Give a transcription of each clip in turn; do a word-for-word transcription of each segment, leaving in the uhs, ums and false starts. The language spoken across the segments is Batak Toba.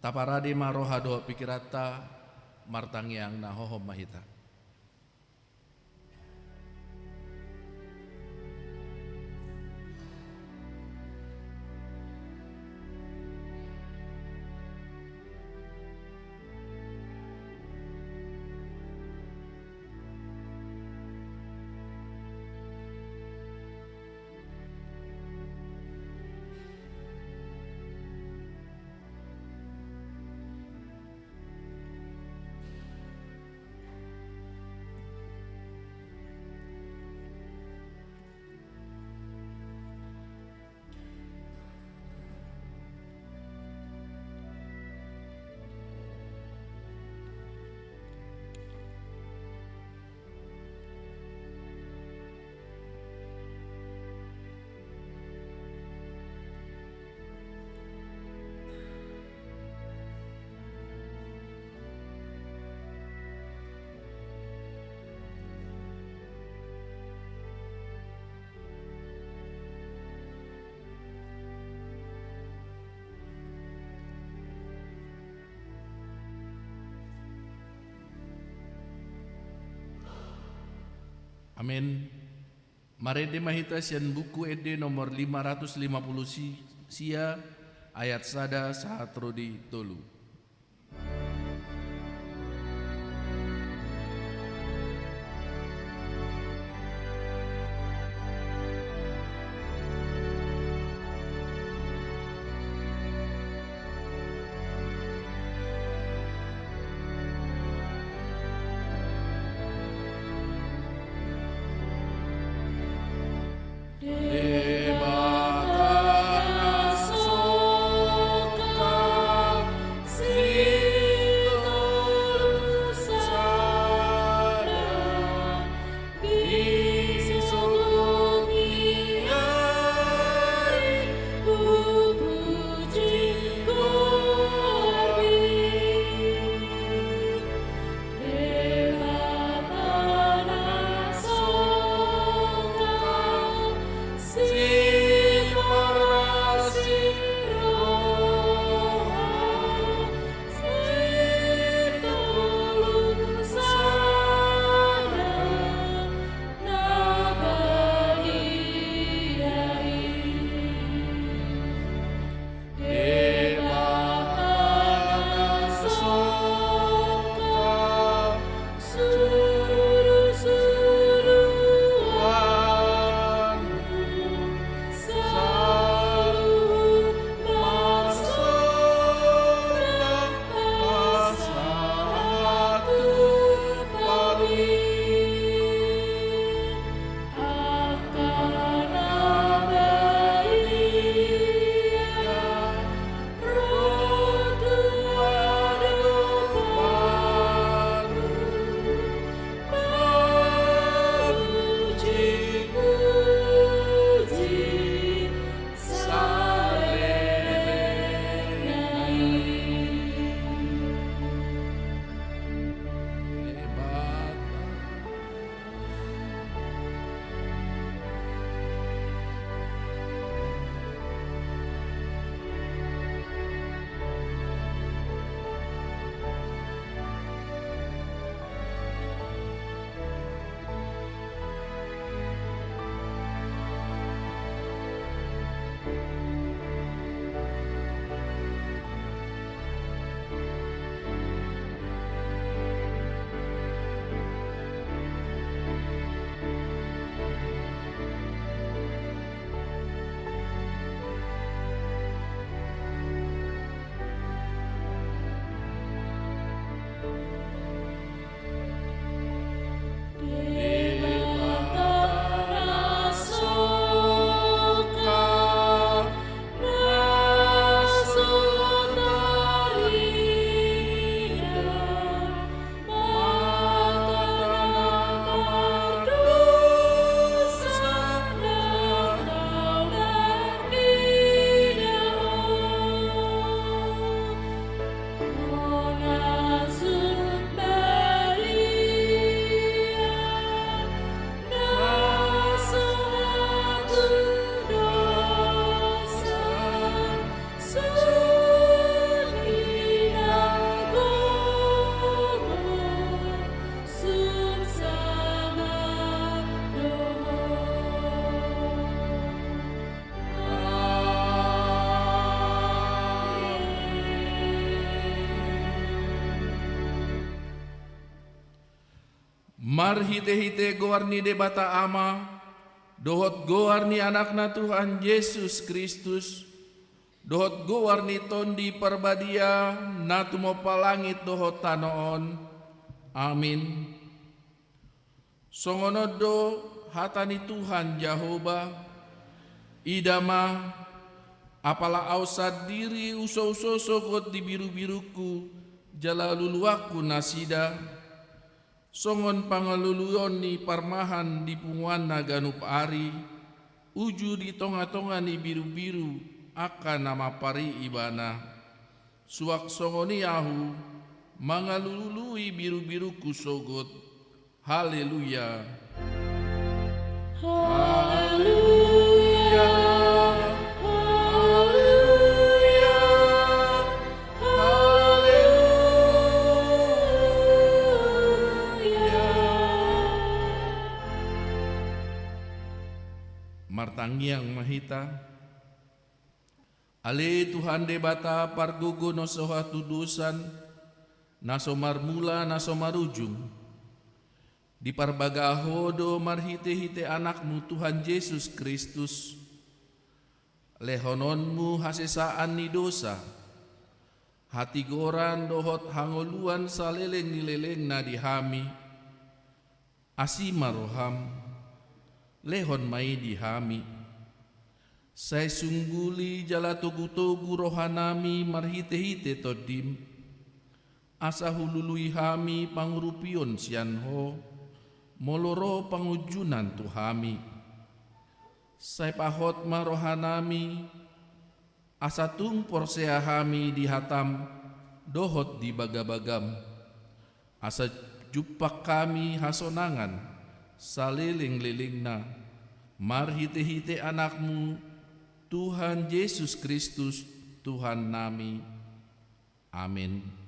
Taparade ma roha dohot pikiranta, martangiang na hohom ma hita. Amen. Marende ma hita sian Buku Ende nomor lima ratus lima puluh si-, sia, ayat sada sahat ro di tolu. Marhite-hite goar ni Debata Ama, dohot goar ni Anakna Tuhan Jesus Kristus, dohot goar ni Tondi Parbadia, na tumompa langit dohot tano on. Amin. Songon on do hata ni Tuhan Jahowa: Ida ma, apala ahu sandiri husouso sogot di birubirungku, jala luluanku nasida, songon pangaluluon ni parmahan di punguanna ganup ari, uju di tongatonga ni birubiru angka na mampari ibana. Suang songon i ahu mangalului birubirungku sogot. Haleluya. Haleluya. Haleluya. Haleluya. Martangiang ma hita. Ale Tuhan Debata, pargogo na so hatudosan, na so marmula, na so marujung. Diparbaga Ho do marhitehite Anakmu Tuhan Jesus Kristus lehononmu hasesaan ni dosa, hatigoran dohot hangoluan saleleng ni lelengna di hami. Asi ma roham, lehon ma i di hami. Sai sungguli jala togutogu rohanami marhitehite Tondim, asa hulului hami pangurupion sian Ho, molo ro pangunjunan tu hami. Sai pahot ma rohanami, asa tung porsea hami di hatam dohot di bagabagam, asa jumpang hami hasonangan salelenglelengna, marhitehite Anakmu, Tuhan Jesus Kristus, Tuhannami. Amin.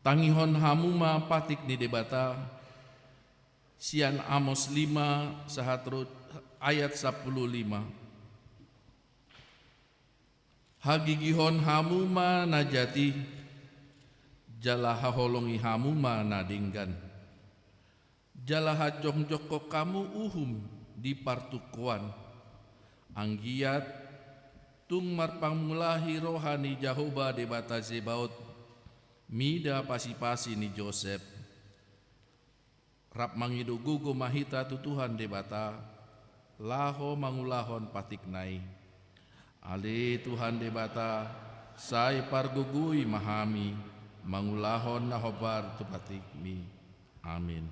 Tangihon hamu ma patik ni Debata sian Amos lima sahat rut ayat sampulu lima. Hagigihon hamu ma na jat i, jala haholongi hamu ma na denggan. Jala hajongjongkon hamu uhum di partungkoan. Anggiat tung marpangulahi roha ni Jahowa Debata Zebaot mida pasipasi ni Josep. Rap mangido gogo ma hita tu Tuhan Debata, laho mangulahon patikna i. Ale Tuhan Debata, sai pargogoi ma hami mangulahon na hombar tu patikmi. Amin.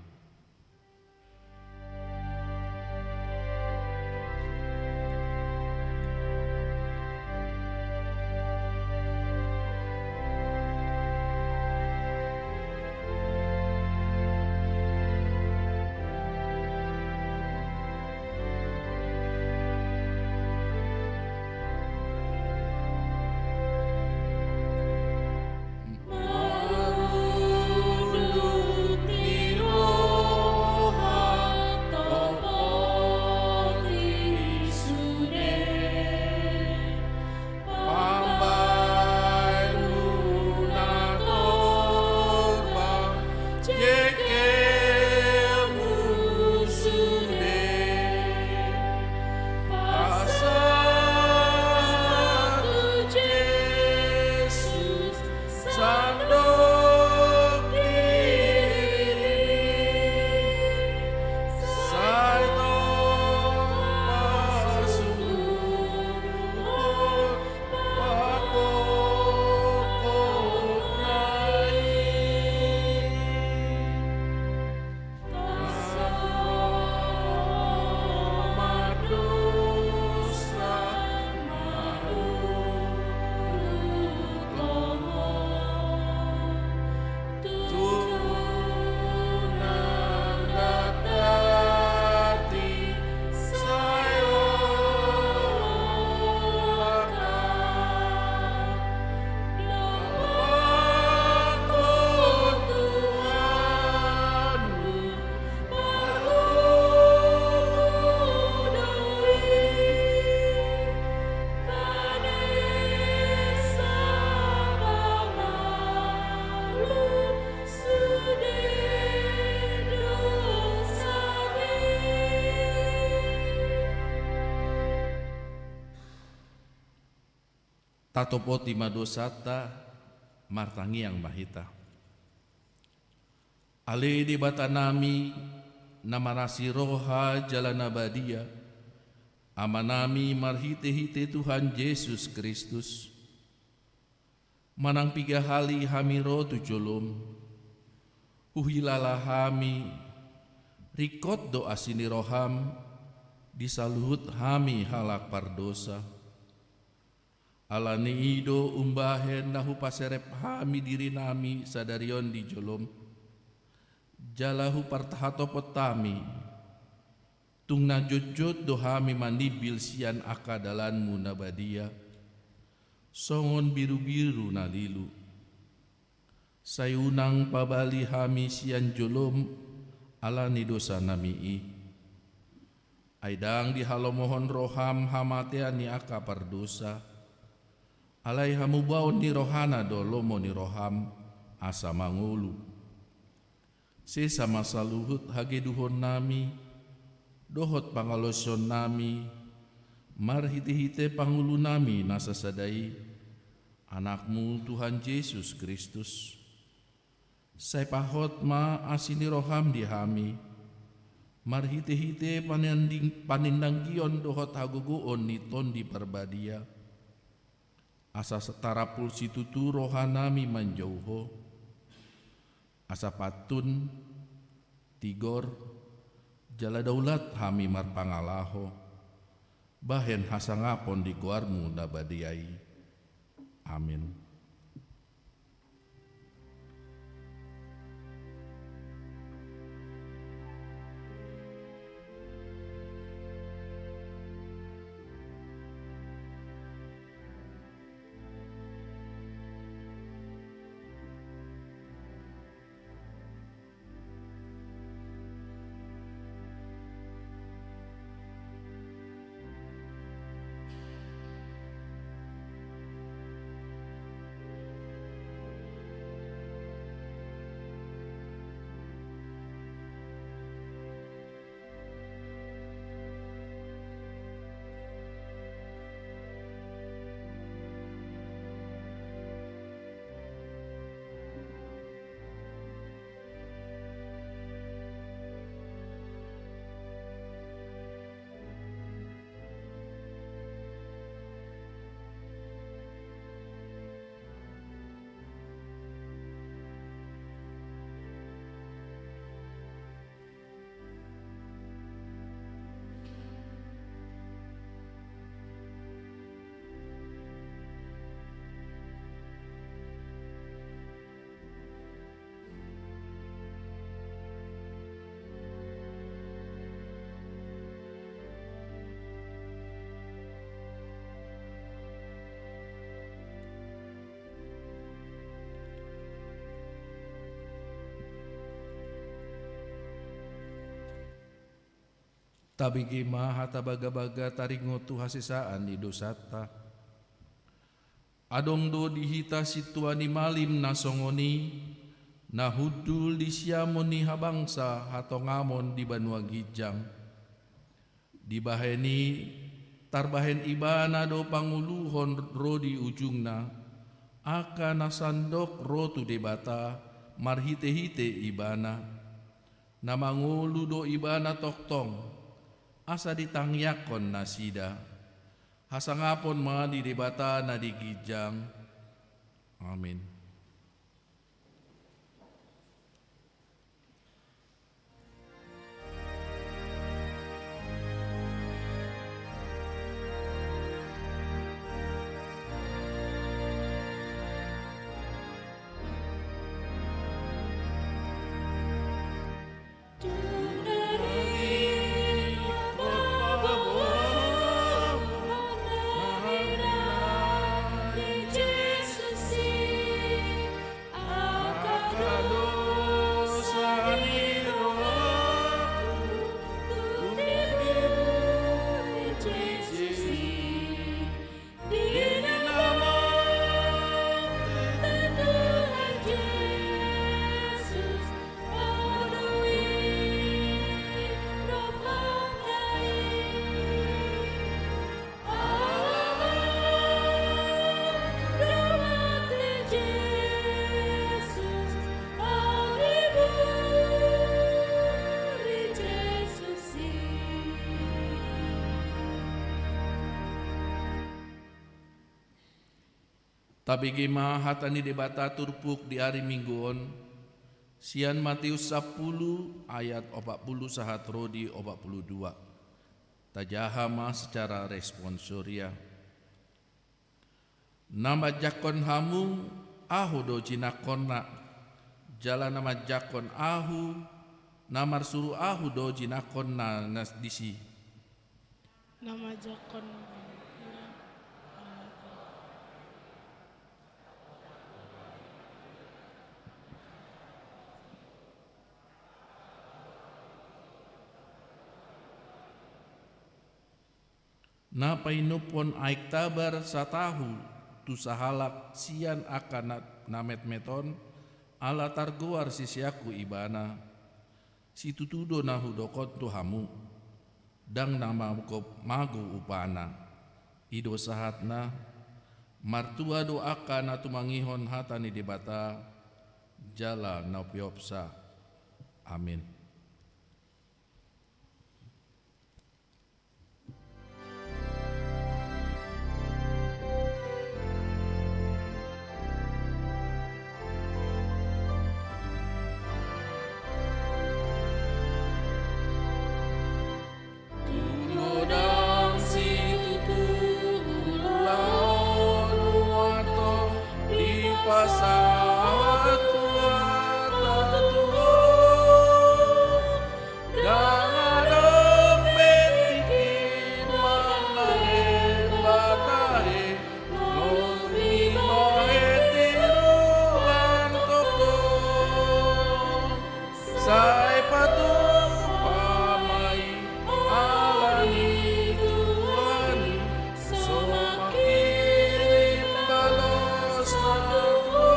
Tatopoti ma dosanta, martangiang ma hita. Ale Debatanami, na marasi roha jala na badia, Amanami marhite-hite Tuhan Jesus Kristus, manang piga hali hami ro tu jolom, huhilala hami, ringkot do asi ni roham di saluhut hami halak pardosa. Ala ni i do umbahen na hupaserep hami dirinami sadari on di jolom, jala hupartahatopot hami, tung na jotjot do hami manimbil sian angka dalanmu na badia, songon birubiru na lilu. Sai unang pabali hami sian jolom ala ni dosanami i. Ai ndang dihalomohon roham hamatean ni angka pardosa. Alai hamubaon ni rohana do lomo ni roham, asa mangolu. Sesa ma saluhut hageduhonnami dohot pangalaosionnami, marhite-hite pangulunami na sasada i, Anakmu Tuhan Jesus Kristus. Sai pahot ma asi ni roham di hami, marhite-hite pananding-, panindanggion dohot hagogoon ni Tondi Parbadia, asa sa-, tarampul situtu rohanami manjou Ho, asa pantun, tigor, jala daulat hami marpangalaho, bahen hasangapon di goarmu na badia i. Amin. Tabege ma hata bagabaga taringot tu hasesaan ni dosanta. Adong do di hita sintua ni malim na songon i, na hundul di siamon ni habangsa hatongamon di banua ginjang. Dibahen i, tarbahen ibana do pangoluhon ro di ujungna, angka na sandok ro tu Debata marhite-hite ibana. Na mangolu do ibana tongtong, asa ditangiangkon nasida. Hasangapon ma di Debata na di ginjang. Amin. Tabege ma hata ni Debata turpuk di ari Minggu on, sian Mateus sampulu ayat opat pulu sahat ro di opat pulu dua. Tajaha ma secara responsoria. Na manjangkon hamu, Ahu do jinangkonna, jala na manjangkon Ahu, na marsuru Ahu do jinangkonna na disi. Na manjangkon Na painumhon aek tabar satahu tu sahalak sian angka na, na metmet on, ala targoar siseanku ibana. Situtu do na hudok on tu hamu, ndang na magop mago upana. I do sahatna, martua do angka na tumangihon hata ni Debata, jala na umpeopsa. Amin. Tung godang situtu ulaon nuaeng dipasahat tu hata Tuhan. Ndang adong be tingki mangalean batae, lobi ma hetiruan tongtong. Sai patupa ma i ala ni Tuhan i, so mangkirim balosna tu ho.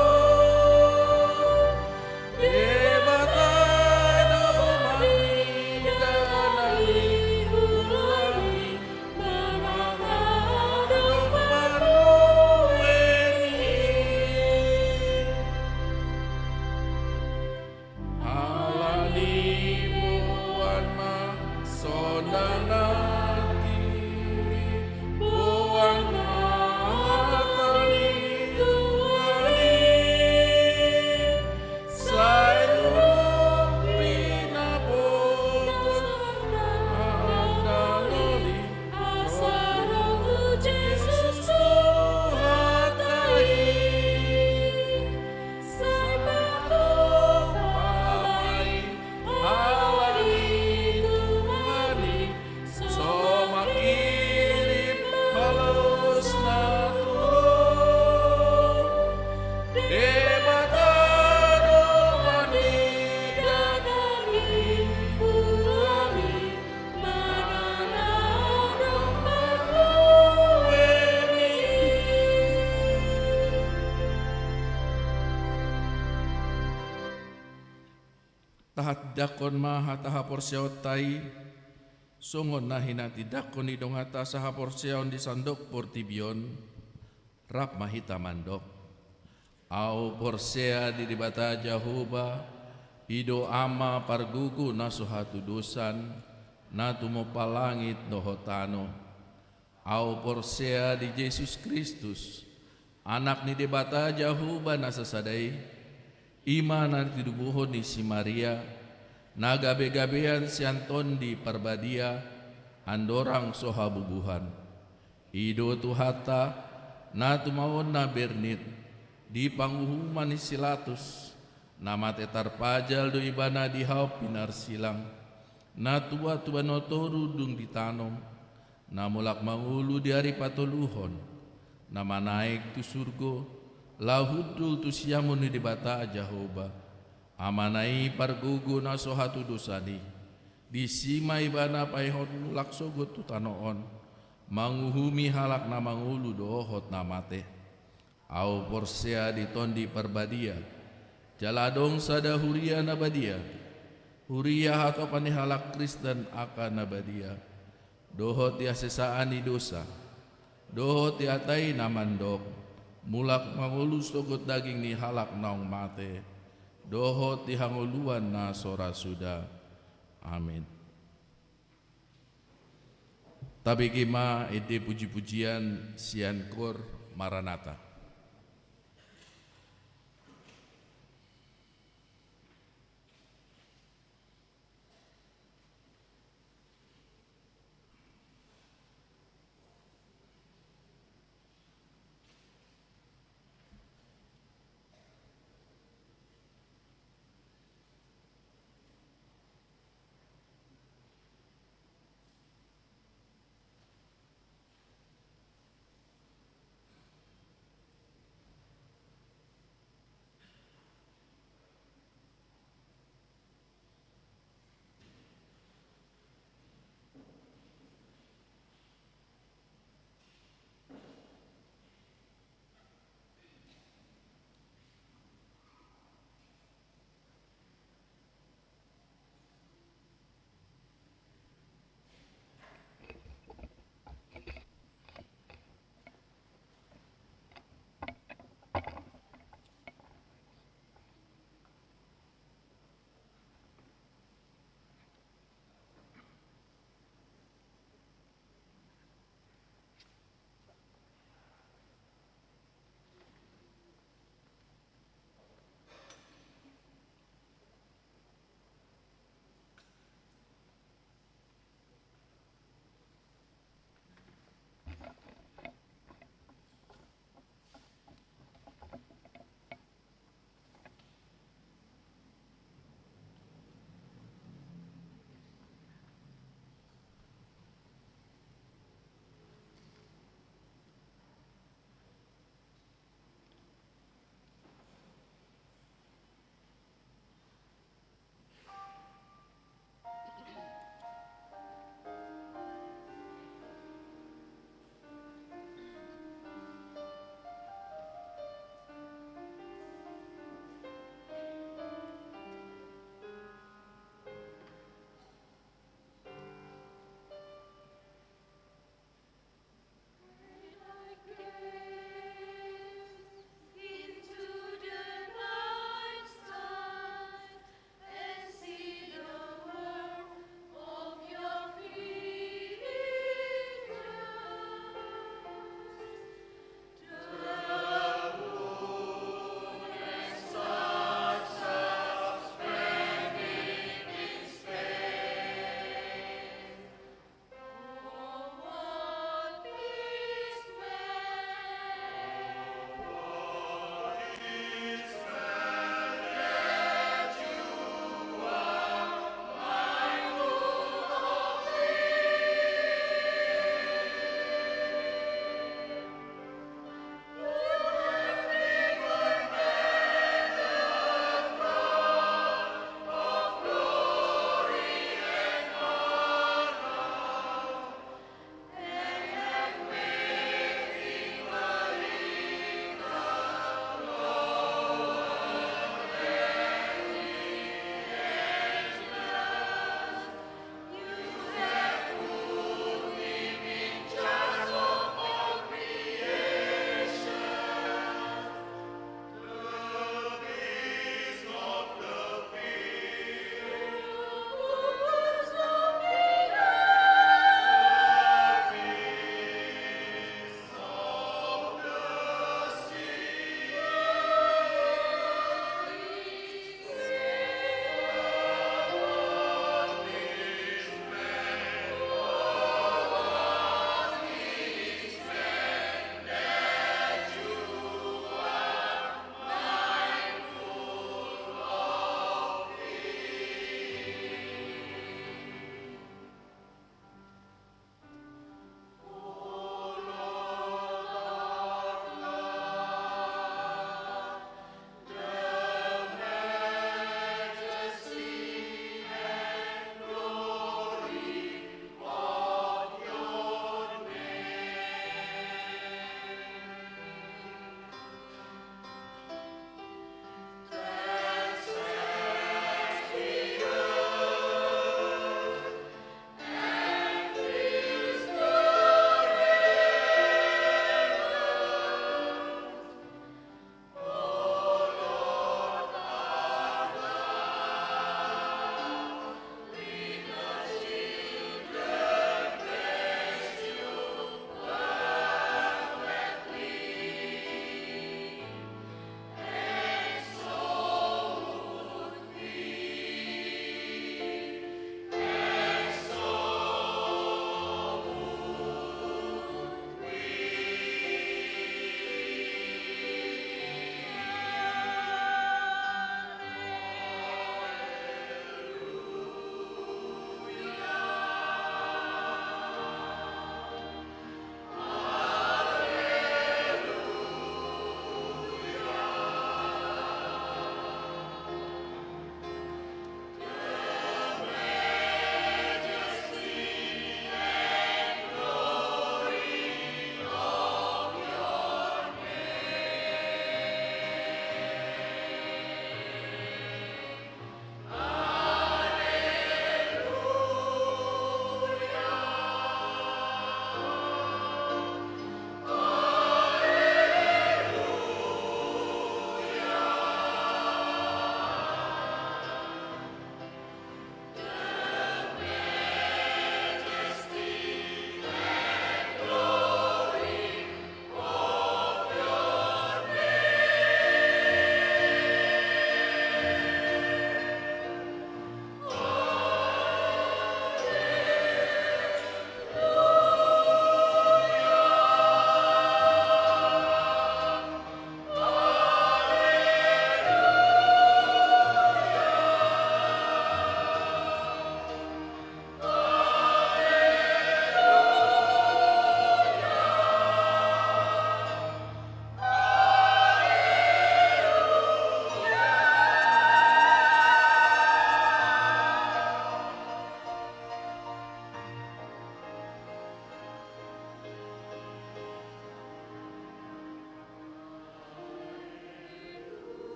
Debata do mangido na niula i, manang na adong parlue ni i. Ala ni i boan ma sondanna, boan ma hata ni Tuhan i. Sai urupi na boan na doli, asa ro tu Jesus Tuhan i. Sai patupa ma i ala ni Tuhan i, so mangkirim balosna tu ho. Debata do mangido na niula i, manang na adong parlue ni i. Tahatindangkon ma hata haporseaonta i, songon na hinatindangkon ni donganta sahaporseaon di sandok portibi on. Rap ma hita mandok. Ahu porsea di Debata Jahowa, i do Ama pargogo na so hatudosan, na tumompa langit dohot tano. Ahu porsea di Jesus Kristus, Anak ni Debata Jahowa na sasada i, i ma na titubuhon ni si Maria, na gabegabean sian Tondi Parbadia, andorang so habubuhan. I do Tuhanta, na tumaonna bernit, di panguhuman ni si Latus, na mate tarpajal do ibana di hau pinarsilang, na tua tu banua toru dung ditanom, na mulak mangolu di ari patoluhon, na manaek tu surgo, laho hundul tu siamun ni Debata Jahowa, Amana i pargogo na so hatudosan i. Disi ma ibana paihon mulak sogot tu tano on, manguhumi halak na mangolu dohot na mate. Ahu porsea di Tondi Parbadia, jala adong sada huria na badia, huria hatopan ni halak Kristen angka na badia, dohot di hasesaan ni dosa, dohot di hata i na mandok, mulak mangolu sogot daging ni halak naung mate, dohot di hangoluan na so ra suda. Amin. Tabege ma ende pujipujian sian Koor Maranatha.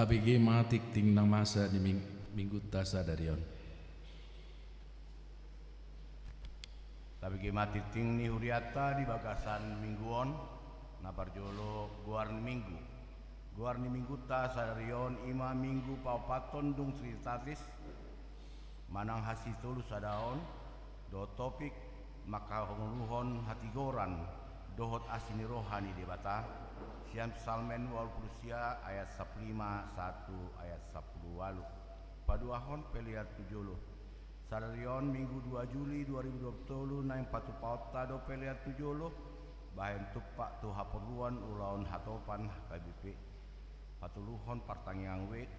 Tabege ma tingting na masa di ming-, minggunta sadari on. Tabege ma tingting ni hurianta di bagasan minggu on. Na parjolo, goar ni minggu. Goar ni minggunta sadari on i ma minggu paopathon dung Trinitatis, manang hasitolu sadaon, dohot topik mangkaholonghon hatigoran dohot asi ni roha ni Debata, sian Psalmen ualu pulu sia ayat sampulu lima sahat tu ayat sampulu ualu. Paduahon pelean tu jolo. Sadari on minggu dua Juli dua ribu dua pulu tolu naeng patupaonta do pelean tu jolo, bahen tumpak tu haporluan ulaon hatopan H K B P. Patoluhon partangiangan wijk.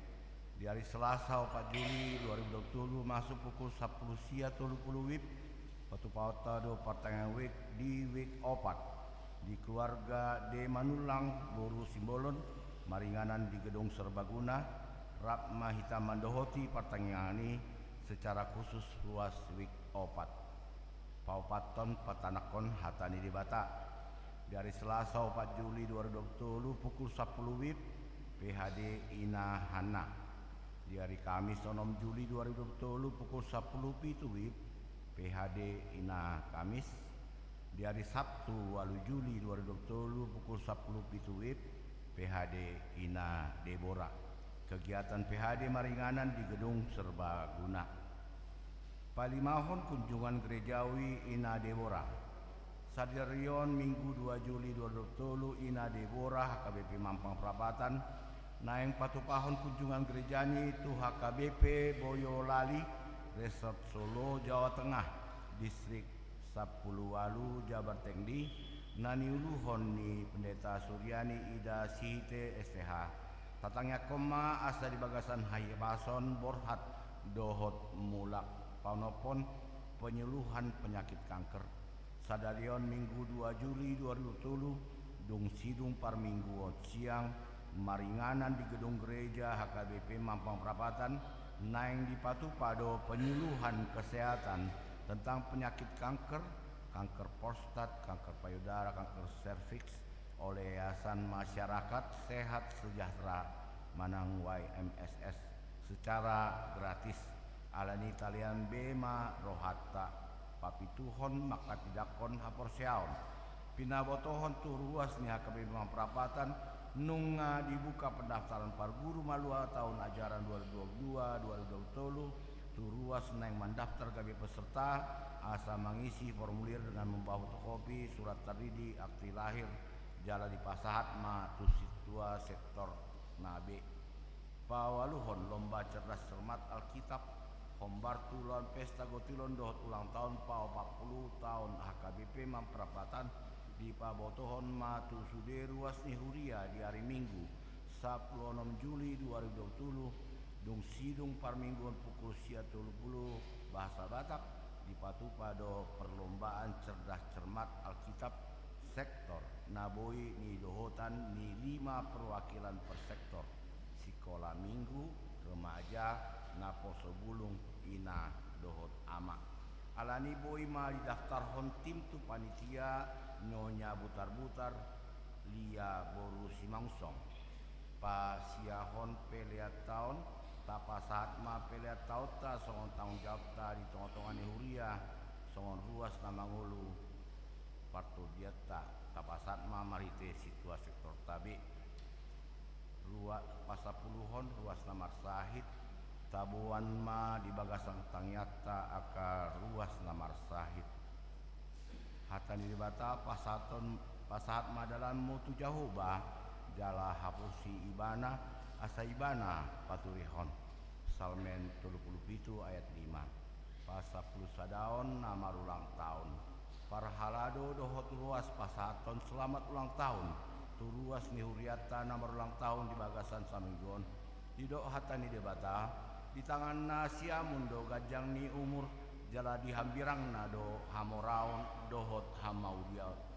Di ari Selasa opat Juli dua ribu dua pulu tolu masuk pukul sampulu sia tolu pulu wib, patupaonta do partangiangan wijk di wijk opat, di keluarga De Manullang, boru Simbolon, maringanan di Gedung Serbaguna. Rap ma hita mandohoti partangiangan i secara khusus ruas wijk opat. Paopathon, patanakhon hata ni Debata. Di ari Selasa opat Juli dua ribu dua pulu tolu pukul sampulu wib, P H D Ina Hanna. Di ari Kamis onom Juli dua ribu dua pulu tolu pukul sampulu pitu wib, P H D Ina Kamis. Di ari Sabtu ualu Juli dua ribu dua pulu tolu pukul sampulu pitu wib, P H D Ina Debora. Kegiatan P H D maringanan di Gedung Serbaguna. Palimahon kunjungan gerejawi Ina Debora. Sadari on minggu dua Juli dua ribu dua pulu tolu, Ina Debora H K B P Mampang Prapatan naeng patupahon kunjungan gerejani tu H K B P Boyolali, Resort Solo, Jawa Tengah, distrik sampulu ualu Jabar Tengdi, na niuluhon ni Pendeta Suryani Ida Sihite S T H. Tatangiangkon ma asa di bagasan hahipason borhat dohot mulak. Paonomhon, penyuluhan penyakit kanker. Sadari on minggu dua Juli dua ribu dua pulu tolu, dung sidung parmingguon siang, maringanan di gedung gereja H K B P Mampang Prapatan, naeng dipatupa do penyuluhan kesehatan tentang penyakit kanker, kanker prostat, kanker payudara, kanker serviks, oleh Yayasan Masyarakat Sehat Sejahtera manang Y M S S secara gratis. Alani i, talean be ma rohanta. Papituhon, manghatindanghon haporseaon. Pinabotohon tu ruas ni H K B P Mampang Prapatan, nunga dibuka pendaftaran parguru malua taon ajaran dua ribu dua puluh dua dua ribu dua puluh tolu, tu ruas naeng mandaftar gabe peserta, asa mangisi formulir dengan membawa fotokopi surat tardidi, akte lahir, jala dipasahat ma tu sintua sektor na be. Paualuhon, lomba cerdas cermat Alkitab, hombar tu ulaon pesta gotilon dohot ulang taon paopat pulu taon H K B P Mampang Prapatan, dipabotohon ma tu sude ruas ni huria di ari Minggu, sampulu onom Juli dua ribu dua puluh tolu, dung sidung parmingguon pukul sia tolu pulu bahasa Batak, dipatupa do perlombaan cerdas cermat Alkitab sektor, na boi nidohotan ni lima perwakilan per sektor, sikola minggu, remaja, naposo bulung, ina dohot ama. Alani i, boi ma didaftarhon tim tu panitia Nyonya Butarbutar, Lia boru Simangunsong. Pasiahon pelean taon. Tapasahat ma pelean taonta songon tanggung jawabta di tongatonga ni huria, songon ruas na mangolu partondianta. Tapasahat ma marhite sintua sektorta be. Rua, pasampuluhon, ruas na marsahit. Taboan ma di bagasan tangiangta angka ruas na marsahit. Hata ni Debata, pasahaton, pasahat ma dalanmu tu Jahowa, jala haposi Ibana, asa Ibana paturihon. Psalmen tolu pulu pitu ayat lima. Pasampulu sadaon na marulang taon. Parhalado dohot ruas pasahathon selamat ulang tahun tu ruas ni hurianta na marulang tahun di bagasan saminggu on. Didok hata ni Debata, di tangan na siamun do ganjang ni umur, jala di hambirangna do hamoraon dohot hamauliateon.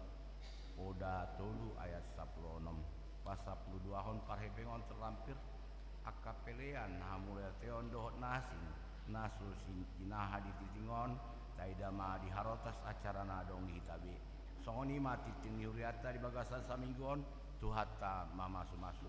Oda tolu ayat sampulu onom. Pasampulu duahon, parhepengon terlampir angka pelean na hamauliateon dohot na asing, na so sinaha di tingting on, taida ma di harotas acara na adong di hita be. Songon i ma tingting ni hurianta di bagasan saminggu on, Tuhanta mamasumasu.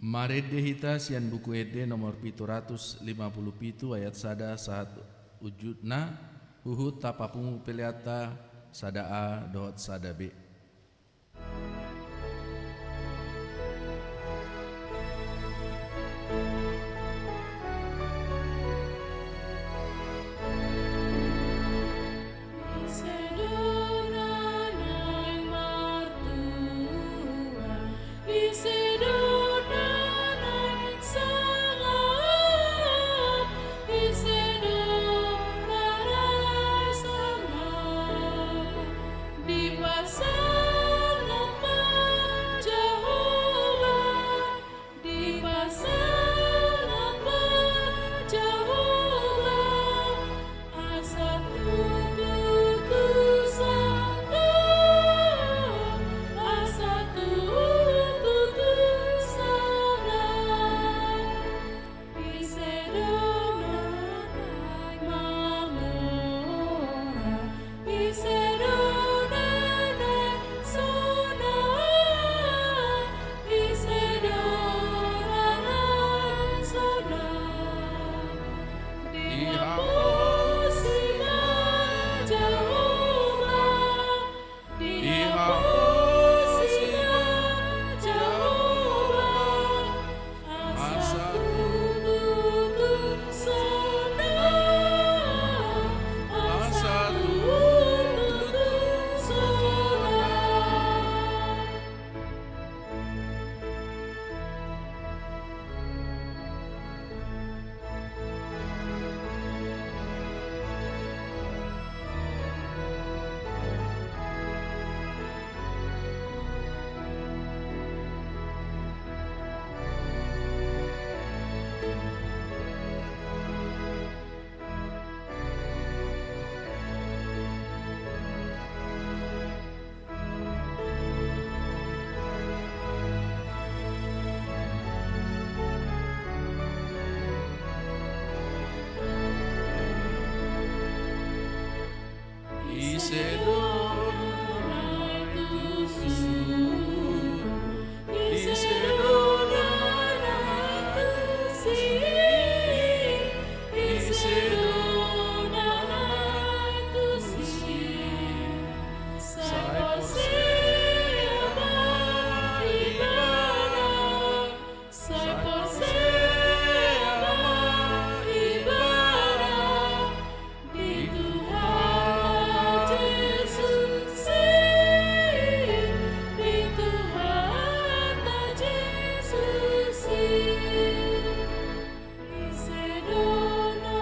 Marende hita sian Buku Ende nomor pitu ratus lima pulu pitu ayat sada sahat ujungna, huhut tapapungu peleanta sada A dohot sada B. Dipasangap ma Jahowa, dipasangap ma Jahowa, asa tutu tu sada, asa tutu tu sada. Ise do na naeng mangora, ise do na naeng sonang, ise do na naeng sonang. Dihaposi ma Jahowa, dihaposi ma Jahowa, asa tutu tu sada, asa tutu tu sada. Ise do na naeng tusi, ise do na naeng tusi, ise do na naeng tusi, sai porsea ma ibana, sai porsea ma ibana. Di Tuhanta Jesus i, di Tuhanta Jesus i. Ise do na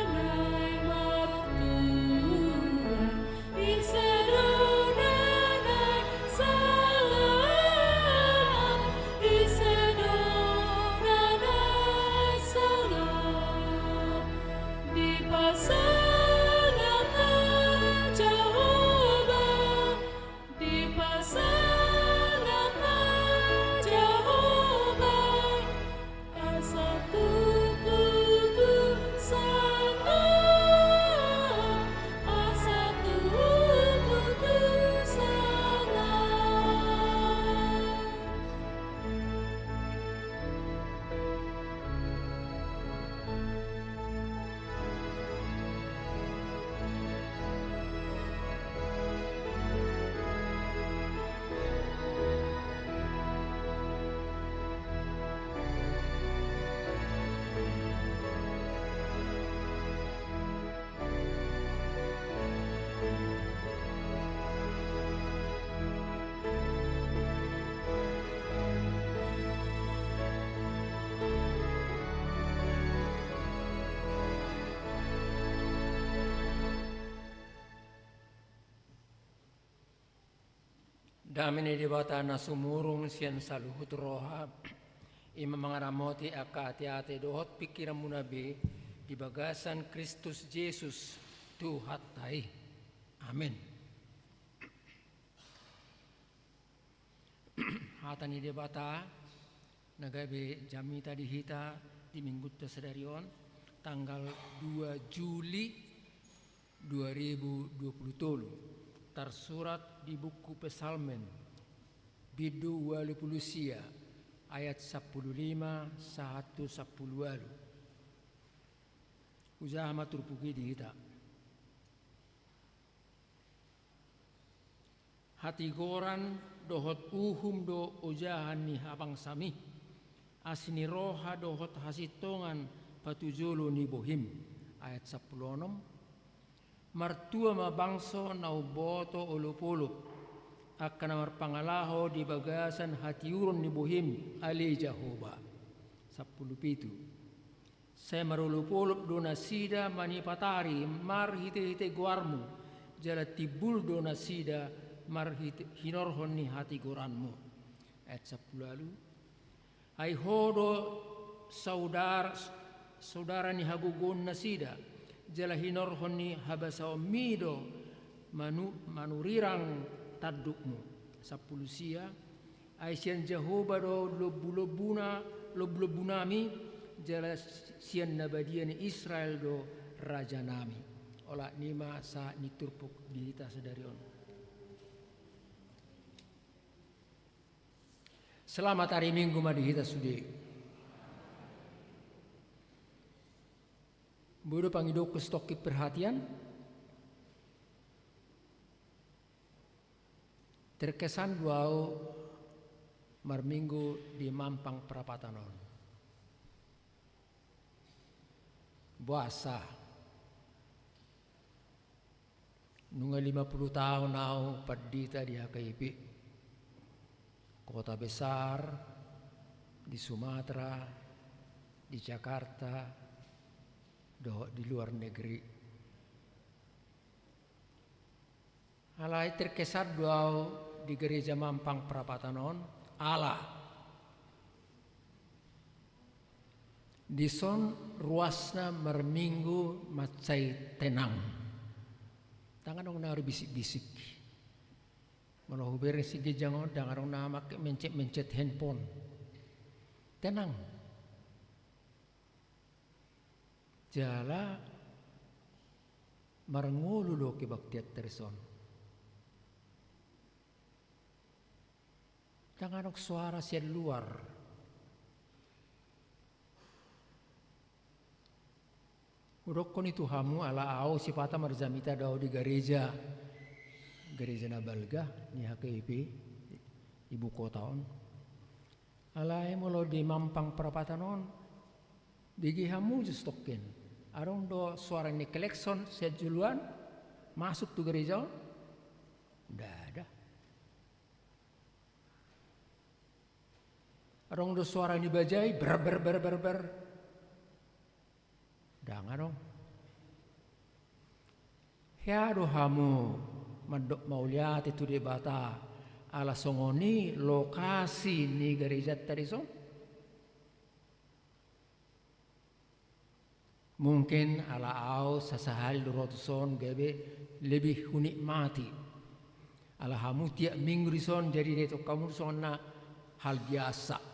naeng martua, ise do na naeng sangap, ise do na naeng sangap. Dipasangap ma Jahowa, dipasangap ma Jahowa, asa tutu tu sada, asa tutu tu sada. Dame ni Debata na sumurung sian saluhut roha, i ma mangaramoti angka ateate dohot pingkiranmuna be di bagasan Kristus Jesus Tuhanta i. Amen. Hata ni Debata na gabe jamita di hita di Minggunta sadari on, tanggal dua Juli dua ribu dua puluh tolu, tarsurat di buku Psalmen, bindu ualu pulu sia, Ayat sampulu lima sahat tu sampulu ualu. Hujaha ma turpuk i di hita. Hatigoran dohot uhum do ojahan ni habangsami, asi ni roha dohot hasintongan patujolo ni bohim. Ayat sampulu onom. Martua ma bangso na umboto olopolop, angka na marpangalaho di bagasan hatiuron ni bohim, ale Jahowa. Sampulu pitu. Sai marolopolop do nasida manipatari marhitehite goarmu, jala timbul do nasida marhite-, hinorhon ni hatigoranmu. Ayat sampulu ualu. Ai Ho do saudara, saudara ni hagogoon nasida, jala hinorhon ni habasaonmi do manu-, manurirang tandukmu. Sampulu sia. Ai sian Jahowa do lombulombuna, lombulombunami, jala sian na badia ni Israel do rajanami. Olat ni ma sahat ni turpuk di hita sadari on. Selamat hari Minggu ma di hita sude. Boi do pangidokku sitongkin perhatian. Terkesan do au marminggu di Mampang Prapatan on. Boasa? Nunga lima puluh taon au pandita di H K I P, kota besar, di Sumatera, di Jakarta, dohot di luar negeri. Alai terkesan do au di Gereja Mampang Prapatan on, ala dison ruasna marminggu mansai tenang. Ndang adong na marbisik-bisik. Molo hubereng sian ginjang on, ndang adong na make mencet-mencet handphone. Tenang. Jala marngolu do kebaktianta dison. Ndang adong suara sian luar. Hudokkon i tu hamu, ala au sipata marjamita do au di gareja, gareja na balga ni H K I P ibu kota on. Alai molo di Mampang Prapatan on, bege hamu jo sitongkin. Adong do suara ni klekson sian joloan masuk tu gareja on? Ndada. Adong do suara ni baja i, ber, ber, ber, ber, ber. Ndang adong. Hea do hamu mandok mauliate tu Debata ala songon i lokasi ni garejanta dison? Mungkin ala au sasahali do ro tuson gabe lebih hunikmati. Ala hamu tiap minggu dison, jadi dietong hamu songon na hal biasa.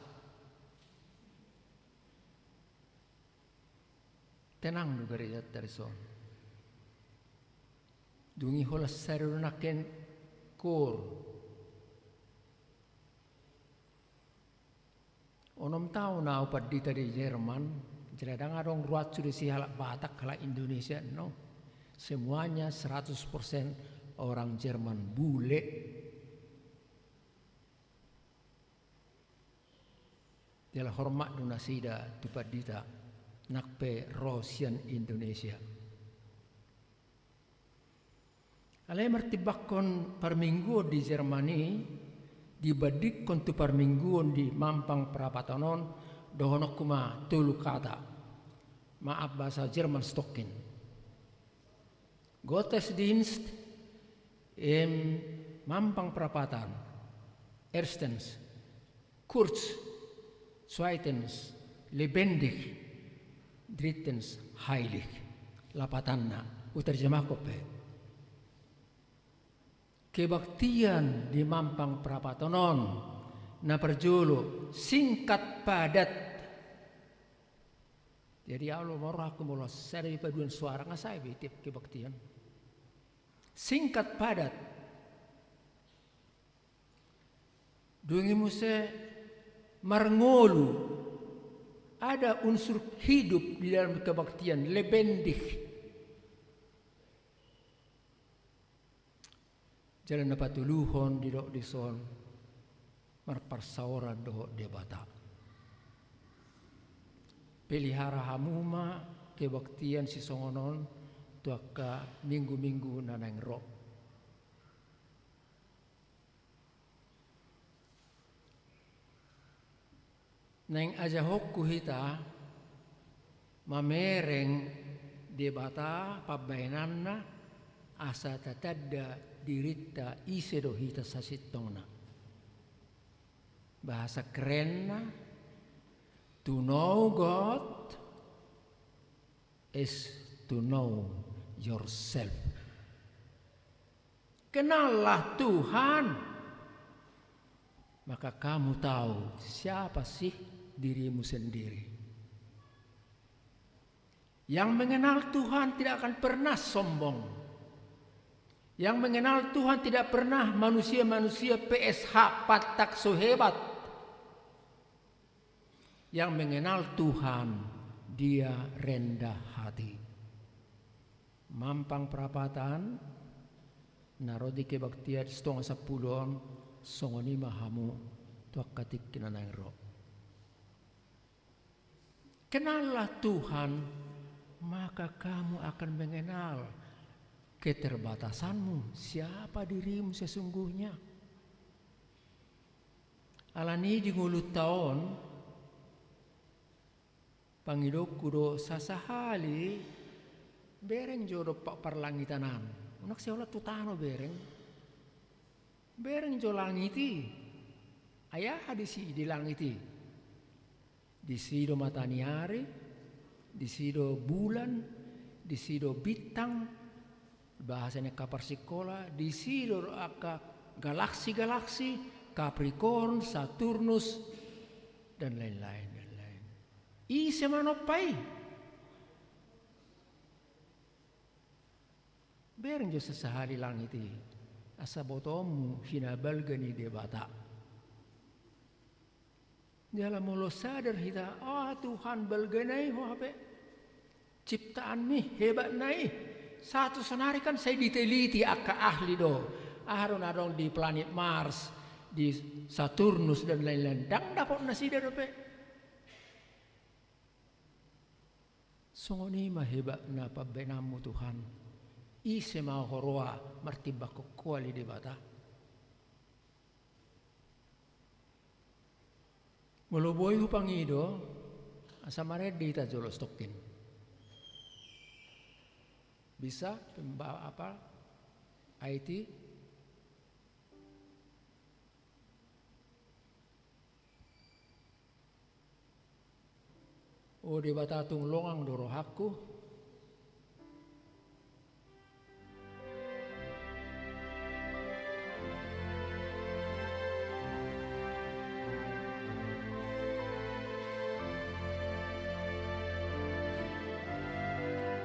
Tenang do garejanta dison. Dung i holan sada do nangkin koor. Onom taon au pandita di Jerman, jala ndang adong ruansu disi halak Batak, halak Indonesia, no. Semuanya seratus persen orang Jerman, bule. Jala hormat do nasida tu pandita, nang pe ro sian Indonesia. Alai martimbangkon parmingguon di Jerman i, dibandingkon tu parmingguon di Mampang Prapatan on, dohononku ma tolu kata. Maaf, bahasa Jerman sitongkin. Gottesdienst im Mampang Prapatan. Erstens, kurz, zweitens, lebendig, drittens, heilig. Lapatanna, huterjemahkon pe. Kebaktian di Mampang Prapatan on, na parjolo, singkat padat. Jadi, au lo maurohakku molo sada be paduan suara, nga sae be tiap kebaktian. Singkat padat. Dung i muse Marngolu, ada unsur hidup di dalam kebaktian, lebendig. Jala na patoluhon didok dison, marparsaoran dohot Debata. Pelihara hamu ma kebaktian sisongon on tu angka minggu-minggu na naeng ro. Naeng ajaonku hita mamereng Debata pambahenanna asa tatanda dirinta ise do hita sasintongna. Bahasa kerenna, to know God is to know yourself. Kenallah Tuhan, maka kamu tahu siapa sih dirimu sendiri. Yang mengenal Tuhan tidak akan pernah sombong. Yang mengenal Tuhan tidak pernah manusia-manusia P S H, pantak so hebat. Yang mengenal Tuhan, dia rendah hati. Mampang perapatan na ro di kebaktian sitonga sampulu on, songon i ma hamu tu angka tingki na naeng ro. Kenallah Tuhan, maka kamu akan mengenal keterbatasanmu, siapa dirimu sesungguhnya. Alani di ngolunta on, pangidoonku do sasahali bereng jo dompak parlangitan an. Unang sai holan tu tano bereng. Bereng jo langit i. Ai aha disi di langit i? Disi do mataniari, disi do bulan, disi do bintang, bahasa ni angka parsikola, disi do angka galaksi-galaksi, Capricorn, Saturnus, dan lain-lain, dan lain. Ise manompa i? Bereng jo sasahali langit i, asa botoonmu hinabalga ni Debata. Jala molo sadar hita, ah, Tuhan balgana i ho hape. Ciptaanmi, hebatna i. Sahat tu sonari kan sai diteliti angka ahli do. Aha do na adong di planet Mars, di Saturnus dan lain-lain. Ndang dapot nasida dope. Songon i ma hebatna pambahenanmu Tuhan. Ise ma ho roa martimbangkon Ho ale Debata. Molo boi hupangido, asa marende hita jolo satongkin. Bisa, pemba-, apa, I T? O Debata, tung longang do rohangku.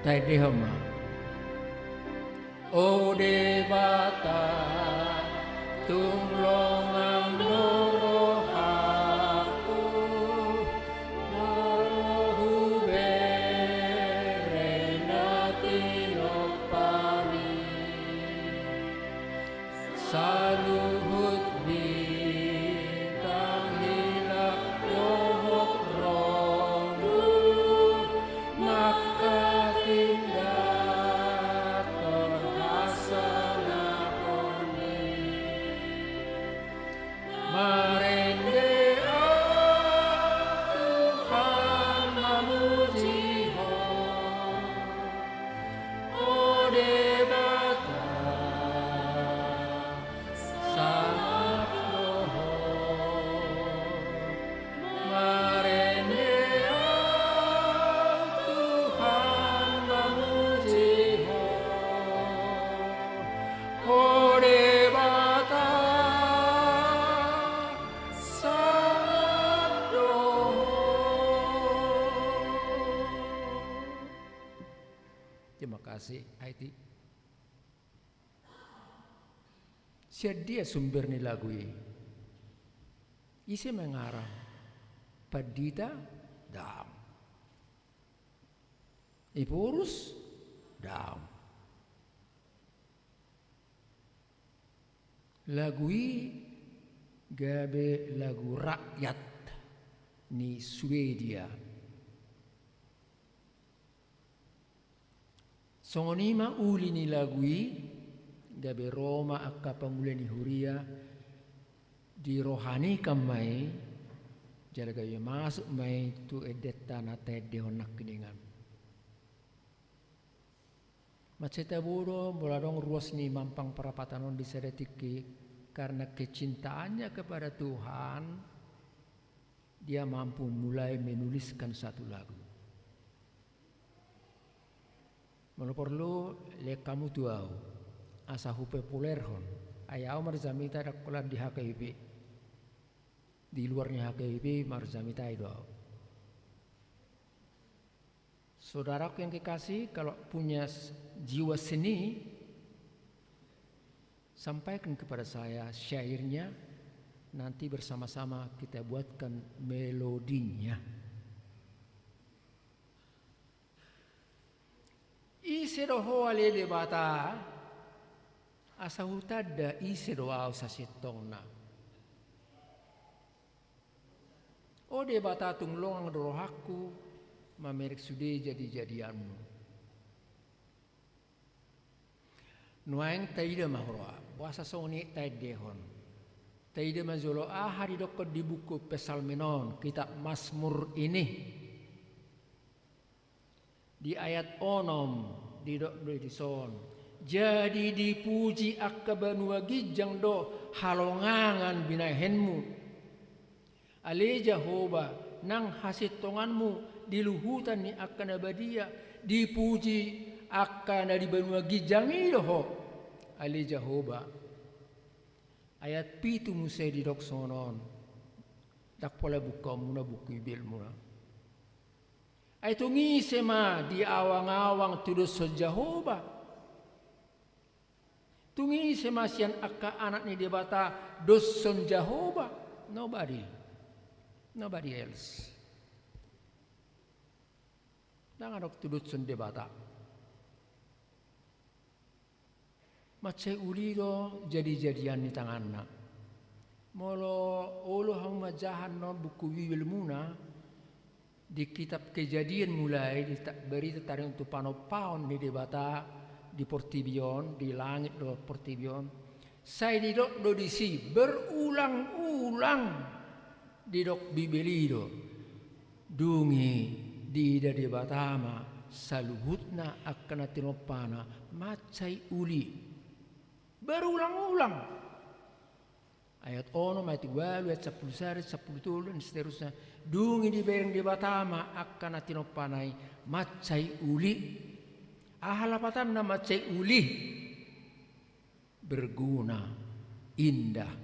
Taendehon ma. O Debata, tung longang do rohangku, molo hubereng na tinompami. Saluhut bintang hilap dohot rondu mangkatindangkon hasangaponni. Marende ahu Tuhan mamuji Ho. O Debata, sangap do Ho. Marende ahu Tuhan mamuji Ho. O Debata, sangap do Ho. Terima kasih, Aiti. Sian dia sumber ni lagu i? Ise mangarang? Pandita? Daong. Ephorus? Daong. Lagu i gabe lagu rakyat ni Swedia. Songon i ma uli ni lagu i, gabe ro ma angka pangula ni huria di roha ni hita ma i, jala gabe masuk ma i tu endenta na taendehon nangkiningan. Mansai tabo do molo adong ruas ni mampang parapatan on di sada tingki, karena kecintaannya kepada Tuhan, dia mampu mulai menuliskan satu lagu. Molo porlu, lehon hamu tu au, asa hupopulerhon. Ai au marjamita ndang holan di H K B P. Di luar ni H K B P marjamita i do au. Saudaraku yang kekasih, kalau punya s-, jiwa seni, sampaikan kepada saya syairnya, nanti bersama-sama kita buatkan melodinya. Ise do Ho ale Debata, asa hutanda ise do au sasintongna. O Debata, tung longang do rohangku mamereng sude jadijadianmu. Nuaeng taida ma huroa, boasa songon i taendehon. Taida ma jolo aha didokkon di buku Psalmen on, kitab Masmur ini. Di ayat onom didok do dison: Jadi dipuji angka banua ginjang do halongangan binahenmu. Ale Jahowa, nang hasintonganmu di luhutan ni angka na badia, dipuji angka na di banua ginjang i do Ho, ale Jahowa. Ayat pitu muse didok songon on. Ndang pola bukaonmuna buku Bibelmuna. Ai tung ise ma di awangawang tudoshon Jahowa? Tung ise ma sian angka anak ni Debata doshon Jahowa? Nobody. Nobody else. Ndang adong tudoshon Debata. Mansai uli do jadijadian ni tanganna. Molo olo hamu manjaha annon buku Bibelmuna, di kitab Kejadian mulai, di ta-, barita taringot tu panompaon ni Debata di portibi on, di langit dohot portibi on, sai didok do disi berulang-ulang. Didok Bibel i do, dung i diida Debata ma saluhutna angka na tinompana mansai uli. Berulang-ulang. Ayat onom, ayat ualu, ayat sampulu sada, sampulu tolu, dan seterusnya. Dung i dibereng Debata ma angka na tinompana i mansai uli. Aha lapatanna mansai uli? Berguna, indah,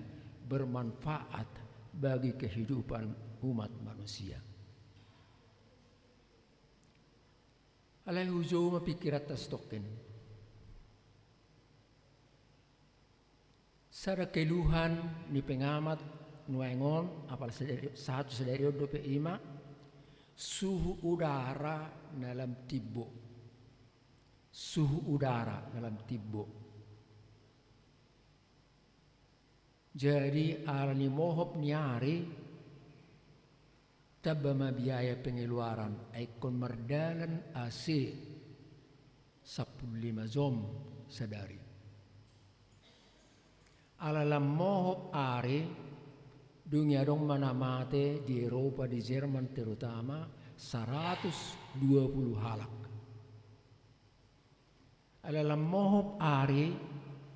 bermanfaat bagi kehidupan umat manusia. Alai hujou ma pingkiranta satongkin. Sada keluhan ni pengamat nuaeng on, apala sadari, sahat tu sadari on dope, i ma suhu udara na lam timbo. Suhu udara na lam timbo. Jadi, ala ni mohop ni ari, tamba ma biaya pengeluaran, ai ingkon mardalan A C sampulu lima jom sadari. Ala lam mohop ari, dung i adong ma na mate di Eropa, di Jerman terutama, saratus dua pulu halak. Ala lam mohop ari,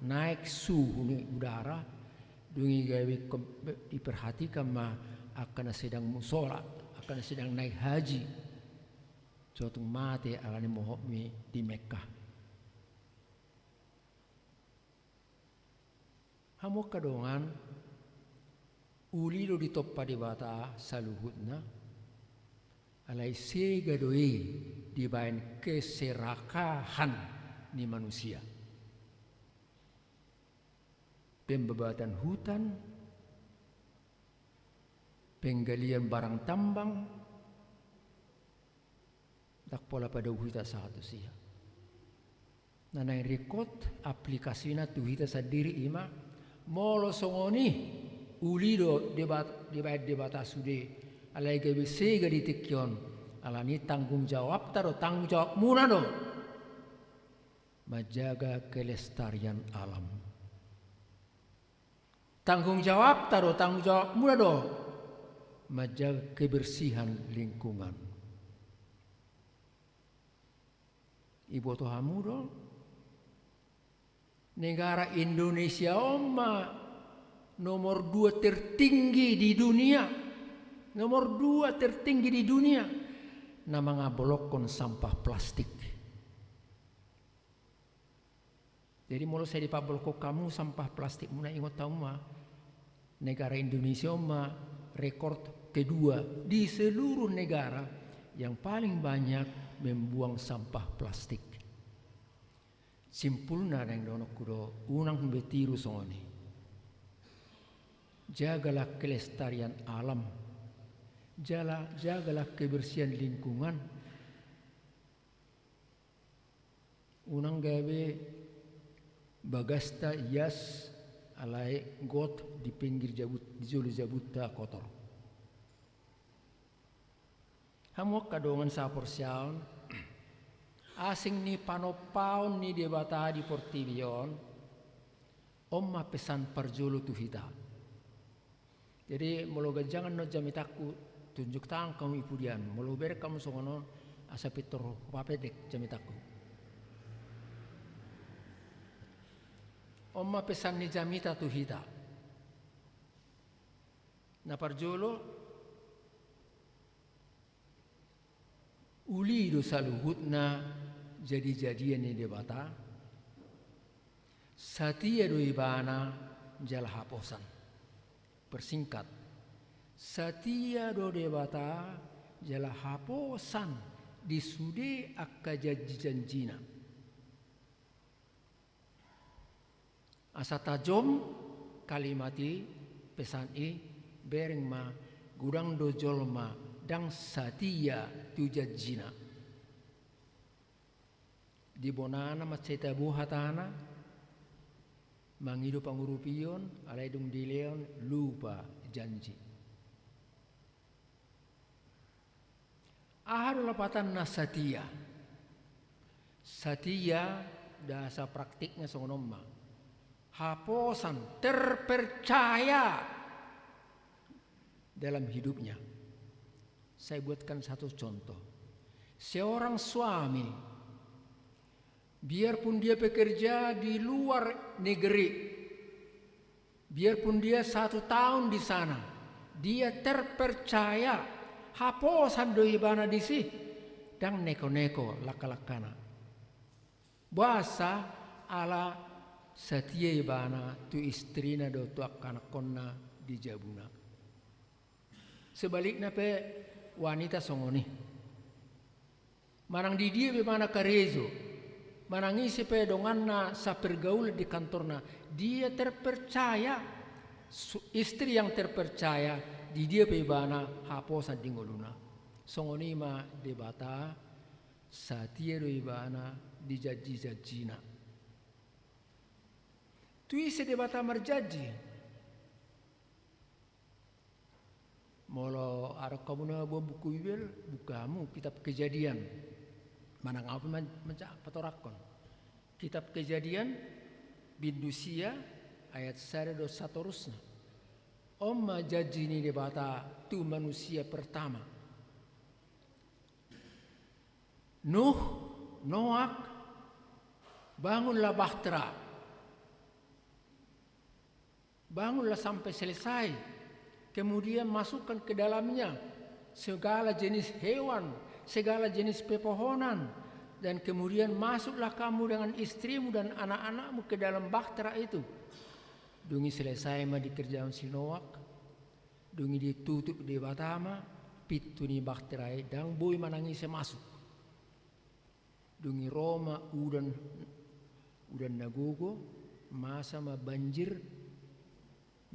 naek suhu ni udara, dung i gabe ingkon diperhatikan ma angka na sedang musola, angka na sedang naek haji. So tung mate ala ni mohop i di Mekkah. Hamu angka dongan, uli do ditompa Debata saluhutna, alai sega do i dibaen keserakahan ni manusia. Pembabatan hutan, penggalian barang tambang, ndang pola padao hita sahat tu sia. Na naeng ringkot aplikasina tu hita sandiri i ma, molo songon i uli do dibaen Debata sude, alai gabe sega di tingki on, alani tanggung jawabta do, tanggung jawabmuna do manjaga kelestarian alam. Tanggung jawabta do, tanggung jawabmuna do manjaga kebersihan lingkungan. Iboto hamu do, negara Indonesia on ma nomor dua tertinggi di dunia, nomor dua tertinggi di dunia na mangabolongkon sampah plastik. Jadi molo sai dipabolongkon hamu sampah plastikmuna, ingot hamu ma, negara Indonesia on ma rekor kedua di seluruh negara yang paling banyak membuang sampah plastik. Simpulna naeng dohononku do, unang be tiru songon i. Jagalah kelestarian alam. Jala, jagalah kebersihan lingkungan. Unang gabe bagasta ias alai got di pinggir jabut, di jolo jabunta kotor. Hamu angka dongan saporseaon, asing ni panompaon ni Debata di portibi on, on ma pesan parjolo tu hita. Jadi molo ganjang annon jamitangku, tunjuk tangan hamu i pudian. Molo hubereng hamu songon on, asa pintor hupapendek jamitangku. On ma pesan ni jamita tu hita. Na parjolo, uli do saluhutna jadi-jadian ni Debata, satia do Ibana jala haposan. Persingkat, satia do Debata jala haposan di sude angka janji-janjina. Asa tajom kalimat i, pesan i, bereng ma, godang do jolma ndang satia tu janjina. Di bonana mansai tabo hatana, mangido pangurupion, alai dung dilehon lupa janji. Aha do lapatanna satia? Satia, bahasa praktikna songon on ma. Haposan, terpercaya dalam hidupnya. Saya buatkan satu contoh. Seorang suami, biarpun dia bekerja di luar negeri, biarpun dia satu tahun di sana, dia terpercaya, haposan do ibana disi, ndang neko-neko langka-langkana. Boasa? Ala satia ibana tu istrina dohot tu angka anakkonna di jabuna. Sebalikna pe wanita songon i. Manang di dia pe ibana karejo, manang ise pe donganna sapergaulan di kantorna, dia terpercaya, su-, istri yang terpercaya, di dia pe ibana haposan di ngoluna. Songon i ma Debata, satia do ibana di janji-janjina. Tu ise Debata marjanji? Molo adong hamu na boan buku Bibel, buka hamu kitab Kejadian. Manang ahu pe man-, manca-, patorangkon. Kitab Kejadian, bindu sia, ayat sada dohot satorusna. On ma janji ni Debata tu manusia pertama. Nuh, Noak, bangunlah bahtera. Bangunlah sampai selesai. Kemudian masukkan ke dalamnya segala jenis hewan, segala jenis pepohonan. Dan kemudian masuklah kamu dengan istrimu dan anak-anakmu ke dalam bahtera itu. Dung i selesai ma dikerjahon si Noak. Dung i ditutup Debata ma pintu ni bahtera i, ndang boi manang ise masuk. Dung i ro ma udan, udan na gogo, masa ma banjir,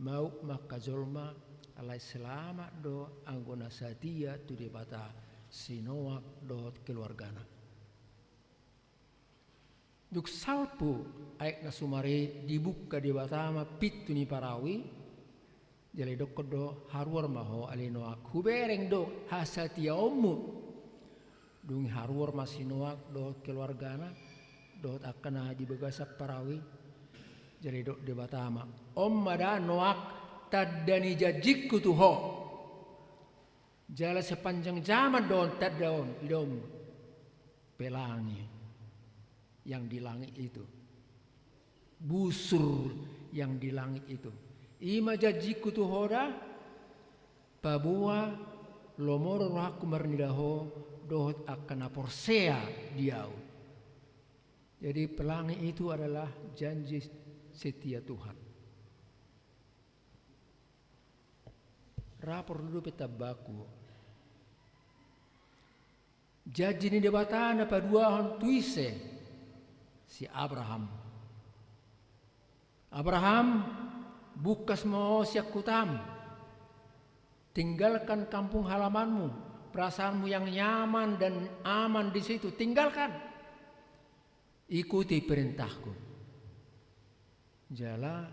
mauk ma angka jolma, Alai selamat do anggo na satia tu Debata si Noak dohot keluargana. Dung salpu aek na sumar i, dibuka Debata ma pintu ni parau i, jala didokkon do, haruar ma ho ale Noak, hubereng do hasatiaonmu. Dung i haruar ma si Noak dohot keluargana, dohot angka na di bagasan parau i, jala didok Debata ma, on ma da Noak tanda ni janjingku tu ho. Jala sepanjang zaman do on tanda on idaonmu. Pelangi yang di langit itu. Busur yang di langit itu. I ma janjingku tu ho da, paboa lomo do rohangku marnida ho dohot angka na porsea di ahu. Jadi pelangi itu adalah janji setia Tuhan. Ra porlu dope tambahku. Janji ni Debata na paduahon tu ise? Si Abraham. Abraham, bungkas ma ho sian hutam. Tinggalkan kampung halamanmu, perasaanmu yang nyaman dan aman di situ, tinggalkan. Ikuti perintahku. Jala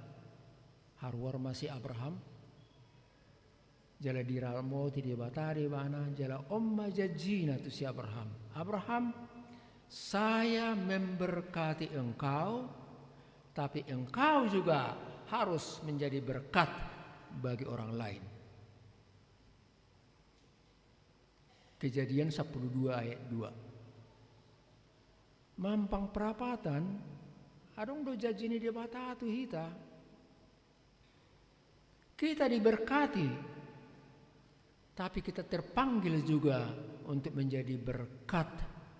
haruar ma si Abraham. Jala diramoti Debata do ibana, jala on ma janjina tu si Abraham. Abraham, saya memberkati engkau, tapi engkau juga harus menjadi berkat bagi orang lain. Kejadian sampulu dua ayat dua. Mampang perapatan, adong do janji ni Debata tu hita. Kita diberkati, tapi kita terpanggil juga untuk menjadi berkat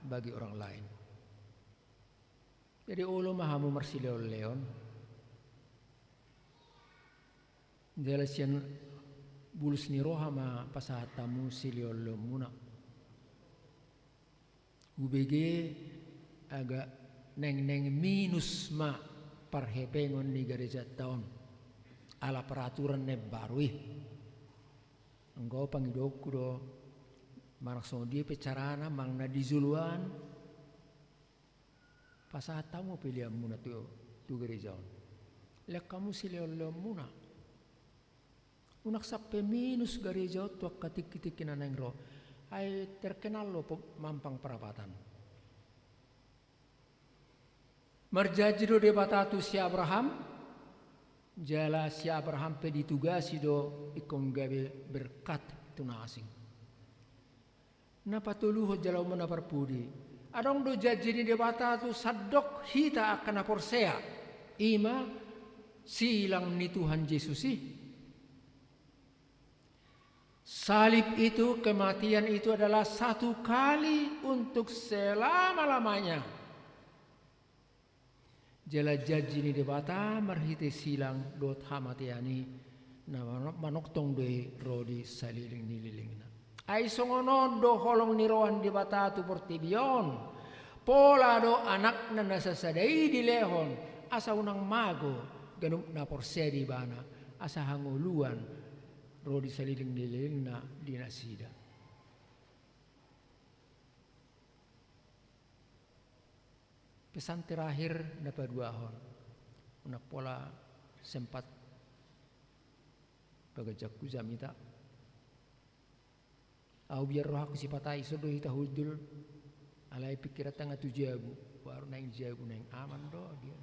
bagi orang lain. Jadi olo ma hamu marsileonleon. Jala sian bulus ni roha ma pasahat hamu sileonleonmuna. Hubege agak naeng-naeng minus ma parhepengon ni garejanta on ala peraturan na imbaru i. Anggo pangidoonku do, manang songon dia pe carana, manang na di joloan, pasahat hamu peleanmuna tu, tu gareja on. Lean hamu sileonleonmuna. Unang sampe minus gareja on tu angka tingkitingki na naeng ro. Ai terkenal do po-, mampang perapatan. Marjanji do Debata tu si Abraham, jala si Abraham pe ditugasi do ingkon gabe berkat tu na asing. Na patoluhon jala on ma na parpudi. Adong do janji ni Debata tu sandok hita angka na porsea. I ma silang ni Tuhan Jesus i. Salib itu, kematian itu adalah satu kali untuk selama-lamanya. Jala janji ni Debata marhite silang dohot hamatean i na mano-, manongtong do i ro di salelenglelengna. Ai songon on do holong ni roha ni Debata tu portibi on. Pola do Anakna na sasada i dilehon, asa unang mago ganup na porsea di Ibana, asa hangoluan ro di salelenglelengna di nasida. Pesan terakhir na paduahon. Unang pola sempat paganjangku jamita. Au biar rohangku sipata i, so do hita hundul. Alai pikiranta nga tu jabu. Baru naeng jabu, naeng aman do dia.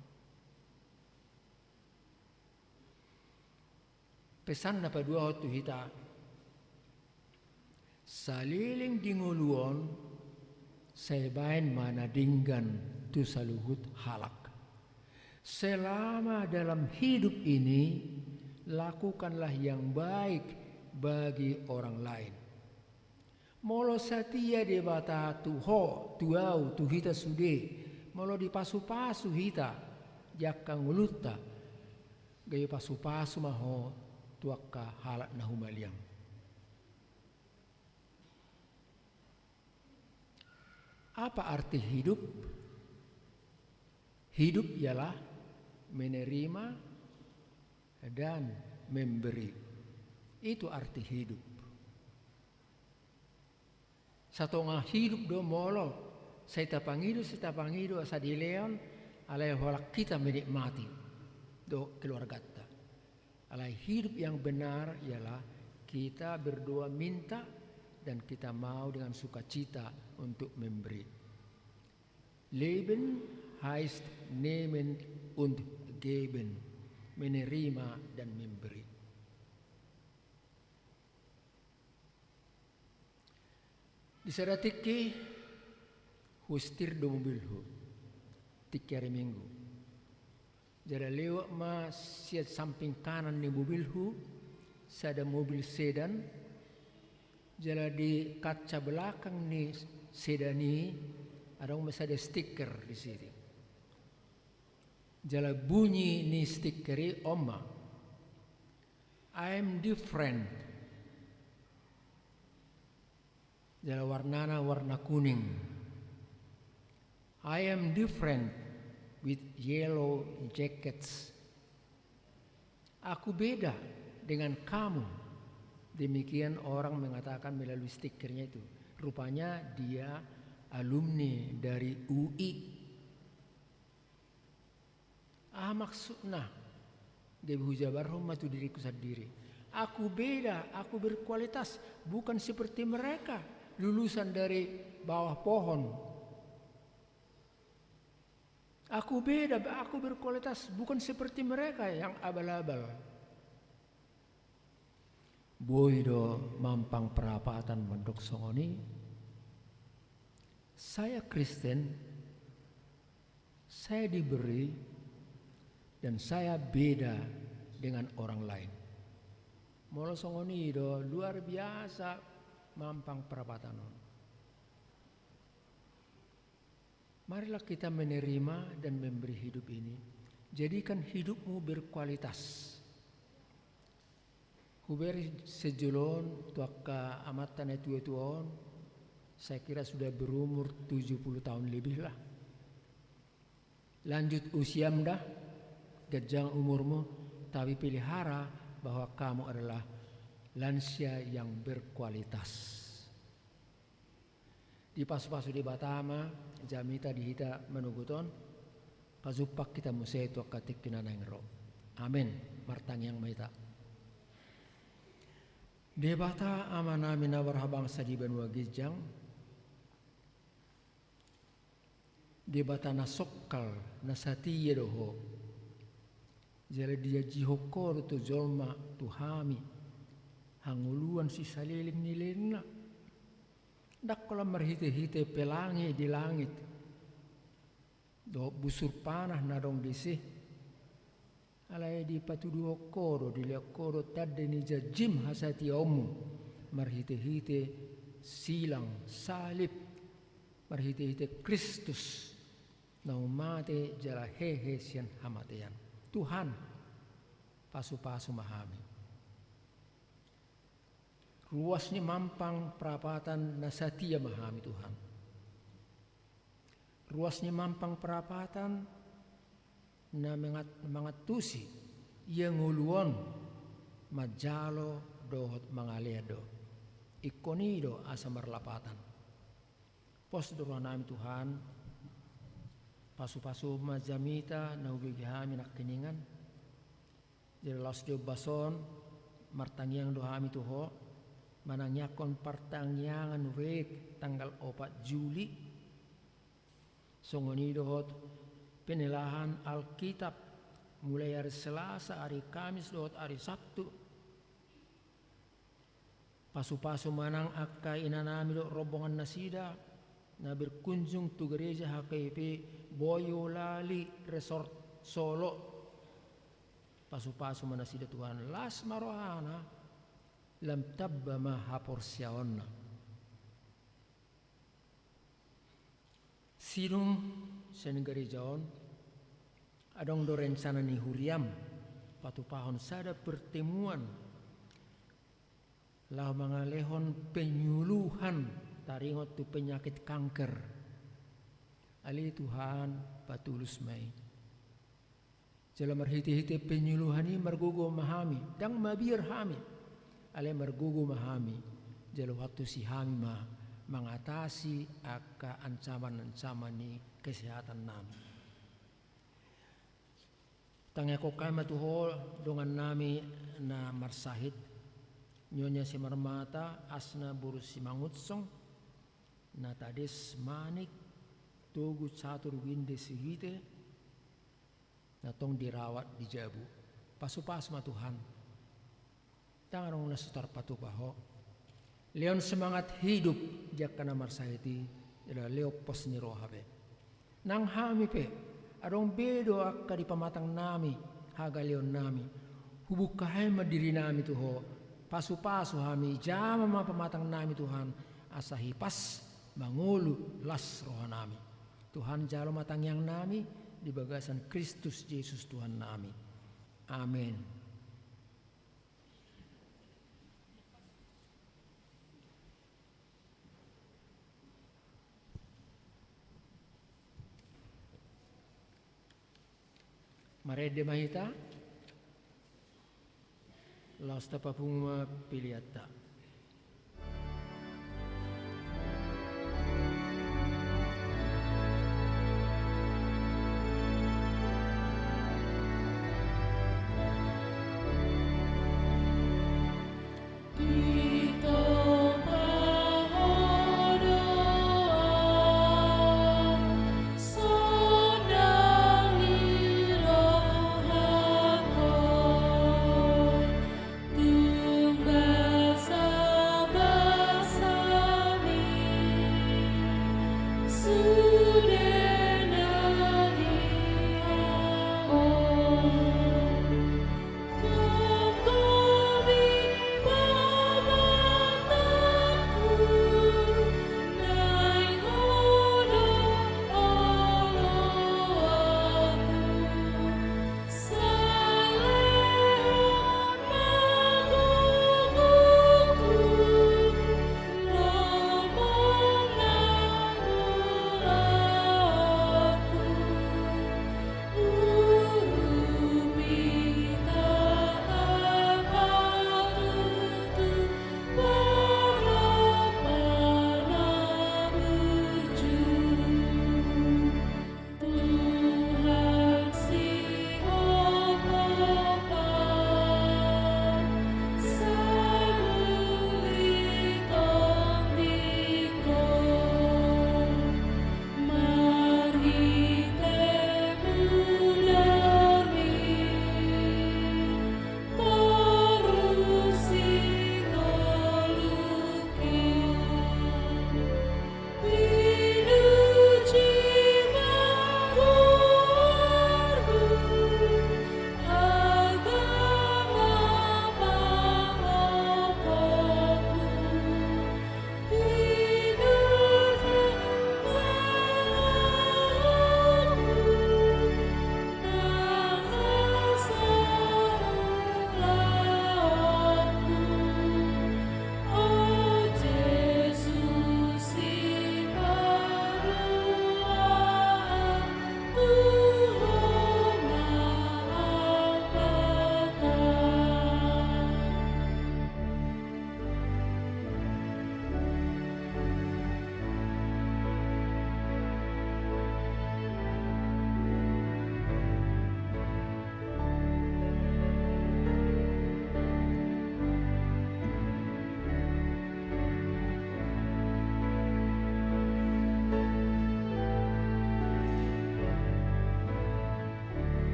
Pesan na paduahon tu hita, saleleng di ngolu on, sai baen ma na denggan tu saluhut halak. Selama dalam hidup ini, lakukanlah yang baik bagi orang lain. Molo satia Debata tu ho, tu au, tu hita sude, molo dipasupasu hita di angka ngolunta, gabe pasupasu ma ho tu angka halak na humaliang. Apa arti hidup? Hidup ialah menerima dan memberi. Itu arti hidup. Satonga hidup do molo sai tapangido, sai tapangido asa dilehon, alai holan hita menikmati do keluarganta. Alai hidup yang benar ialah kita berdoa minta dan kita mau dengan sukacita untuk memberi. Leben heißt nehmen und geben, menerima dan memberi. Di sada tingki, husetir do mobilhu, tingki ari Minggu. Jala lewat ma sian samping kanan ni mobilhu sada mobil sedan, jala di kaca belakang ni sedan i adong ma sada stiker di situ. Jala bunyi ni stiker i on ma, "I am different." Jala warnana warna kuning. "I am different with yellow jackets." Aku beda dengan kamu. Demikian orang mengatakan melalui stikernya itu. Rupanya dia alumni dari U I. Aha maksudna? Gabe hujabarhon ma tu diriku sandiri. Aku beda, aku berkualitas, bukan seperti mereka lulusan dari bawah pohon. Aku beda, aku berkualitas, bukan seperti mereka yang abal-abal. Boi do mampang perapatan mandok songon i. Saya Kristen, saya diberi, dan saya beda dengan orang lain. Molo songon i do, luar biasa mampang perapatan on. Marilah kita menerima dan memberi hidup ini. Jadikan hidupmu berkualitas. Huberi sejolo on tu angka amanta na tua-tua on, saya kira sudah berumur tujuh puluh tahun lebih lah. Lanjut usiam dah, ganjang umurmu, tapi pelihara bahwa kamu adalah lansia yang berkualitas. Dipasupasu Debata ma jamita di hita manogot on, pajumpang hita muse tu angka tingki na naeng ro. Amen. Martangiang ma hita. Debata Amanami na marhabangsa di banua ginjang, Debata na songkal, na satia do Ho. Jala dijanjihon Ho do tu jolma, tu hami, hangoluan sisaleleng ni lelengna. Ndang holan marhite-hite pelangi di langit dohot busur panah na adong disi. Alai dipatuduhon Ho do, dilehon Ho do tanda ni janjim hasatiaonmu marhite-hite silang salib, marhite-hite Kristus naung mate jala hehe sian hamatean. Tuhan, pasupasu ma hami. Ruas ni mampang perapatan na satia ma hami, Tuhan. Ruas ni mampang perapatan na mangat-, mangantusi ia ngolu on manjalo dohot mangalean do. Ingkon i do asa marlapatan. Pos do rohanami Tuhan, pasupasu ma jamita na hubege hami nangkiningan. Jala laos di ombas on, martangiang do hami tu Ho, manangiangkon partangiangan rek tanggal opat Juli, songon i dohot penelahan Alkitab, mulai ari Selasa, ari Kamis dohot ari Sabtu. Pasupasu ma nang angka inanami dohot rombongan nasida, na berkunjung tu gereja H K I P Boyolali Resort Solo. Pasupasu ma nasida Tuhan, las ma rohana, lam tamba ma haporseaonna. Sidung sian gareja on, adong do rencana ni huriam patupahon sada pertemuan laho mangalehon penyuluhan taringot tu penyakit kanker. Ale Tuhan, patulus ma i. Jala marhite-hite penyuluhan i margogo ma hami, ndang mabiar hami. Alai margogo ma hami, jala huantusi hami ma mangatasi angka ancaman-ancaman ni kesehatannami. Tangiangkon hami ma tu Ho dongannami na marsahit, Nyonya Simarmata Asna boru Simangunsong, na tades manik, togu catur ginde sihite, na tong dirawat di jabu. Pasupasu ma Tuhan. Ndang adong na so tarpatupa Ho. Lehon semangat hidup di angka na marsahit i, jala lehon pos ni roha be. Nang hami pe, adong be do angka di pamatangnami, hagaleonnami. Hubuka hami ma dirinami tu Ho, pasupasu hami, jama ma pamatangnami Tuhan, asa hipas mangolu las rohanami. Tuhan, jalo ma tangiangnami di bagasan Kristus Jesus Tuhannami. Amen. Marende ma hita. Laos tapapungu ma peleanta.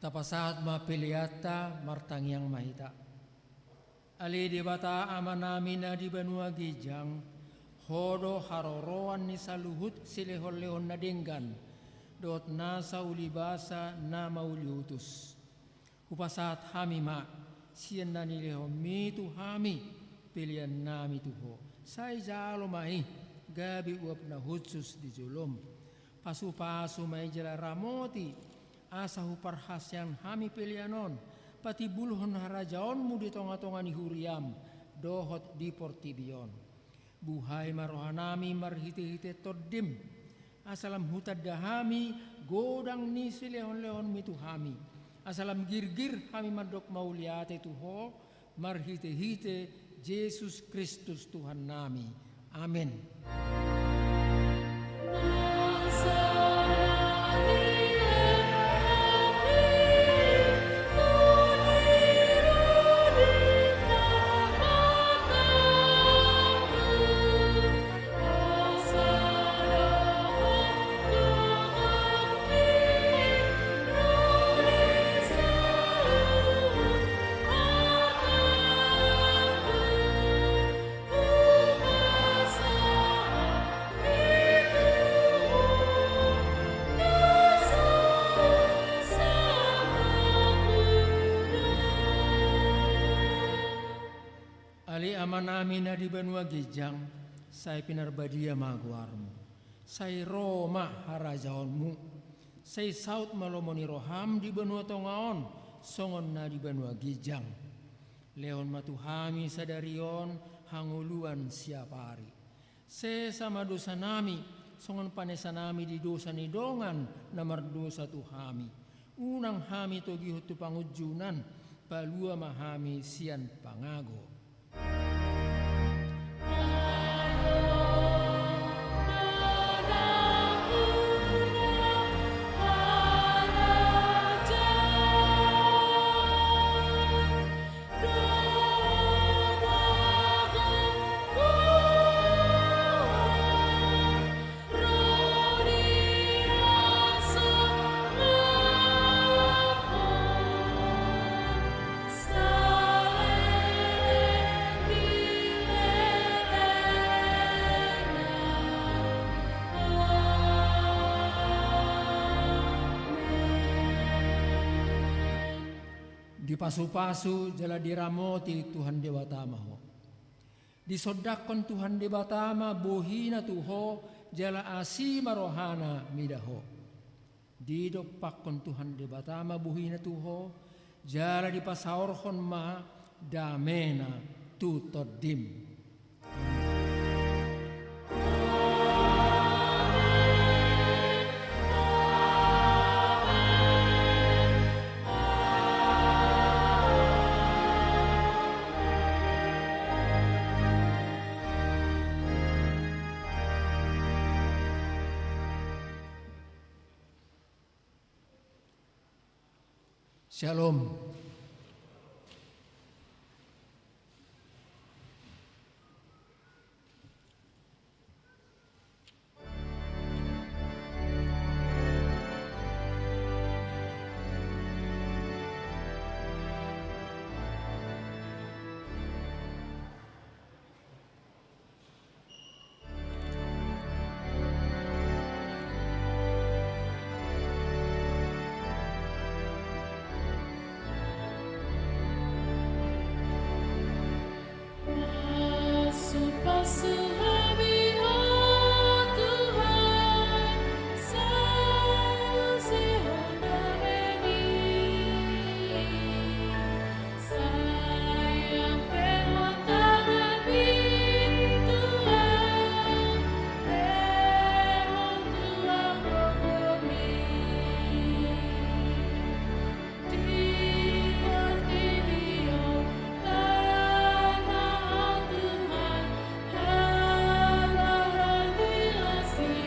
Tapasahat ma peleanta, martangiang ma hita. Ale Debata Amanami na di banua ginjang, Ho do haroroan ni saluhut silehonlehon na denggan dohot nasa ulibasa na mauliutus. Hupasahat hami ma, sian na nilehonMi tu hami peleannami tu Ho. Sai jalo ma i gabe uap na hushus di joloM. Pasupasu ma i jala ramoti, asa huparhaseang hami pelean on patimbulhon harajaonMu di tongatonga ni huriaM dohot di portibi on. Buhai ma rohanami marhitehite TondiM, asa lam hutanda hami godang ni silehonlehonMi tu hami, asa lam girgir hami mandok mauliate tu Ho, marhitehite Jesus Kristus Tuhannami. Amen. Ale Amanami na di banua ginjang, sai pinarbadia ma goarMu. Sai ro ma harajaonMu. Sai saut ma lomo ni rohaM di banua tonga on, songon na di banua ginjang. Lehon ma tu hami sadari on hangoluan siapari. Sesa ma dosanami, songon panesanami di dosa ni dongan na mardosa tu hami. Unang hami togihon tu pangunjunan, palua ma hami sian pangago. Dipasupasu jala diramoti Tuhan Debata ma ho. Disondangkon Tuhan Debata ma bohina tu ho, jala asi ma rohana mida ho. Didompakkon Tuhan Debata ma bohina tu ho, jala dipasaorhon ma damena tu tondim. Syalom.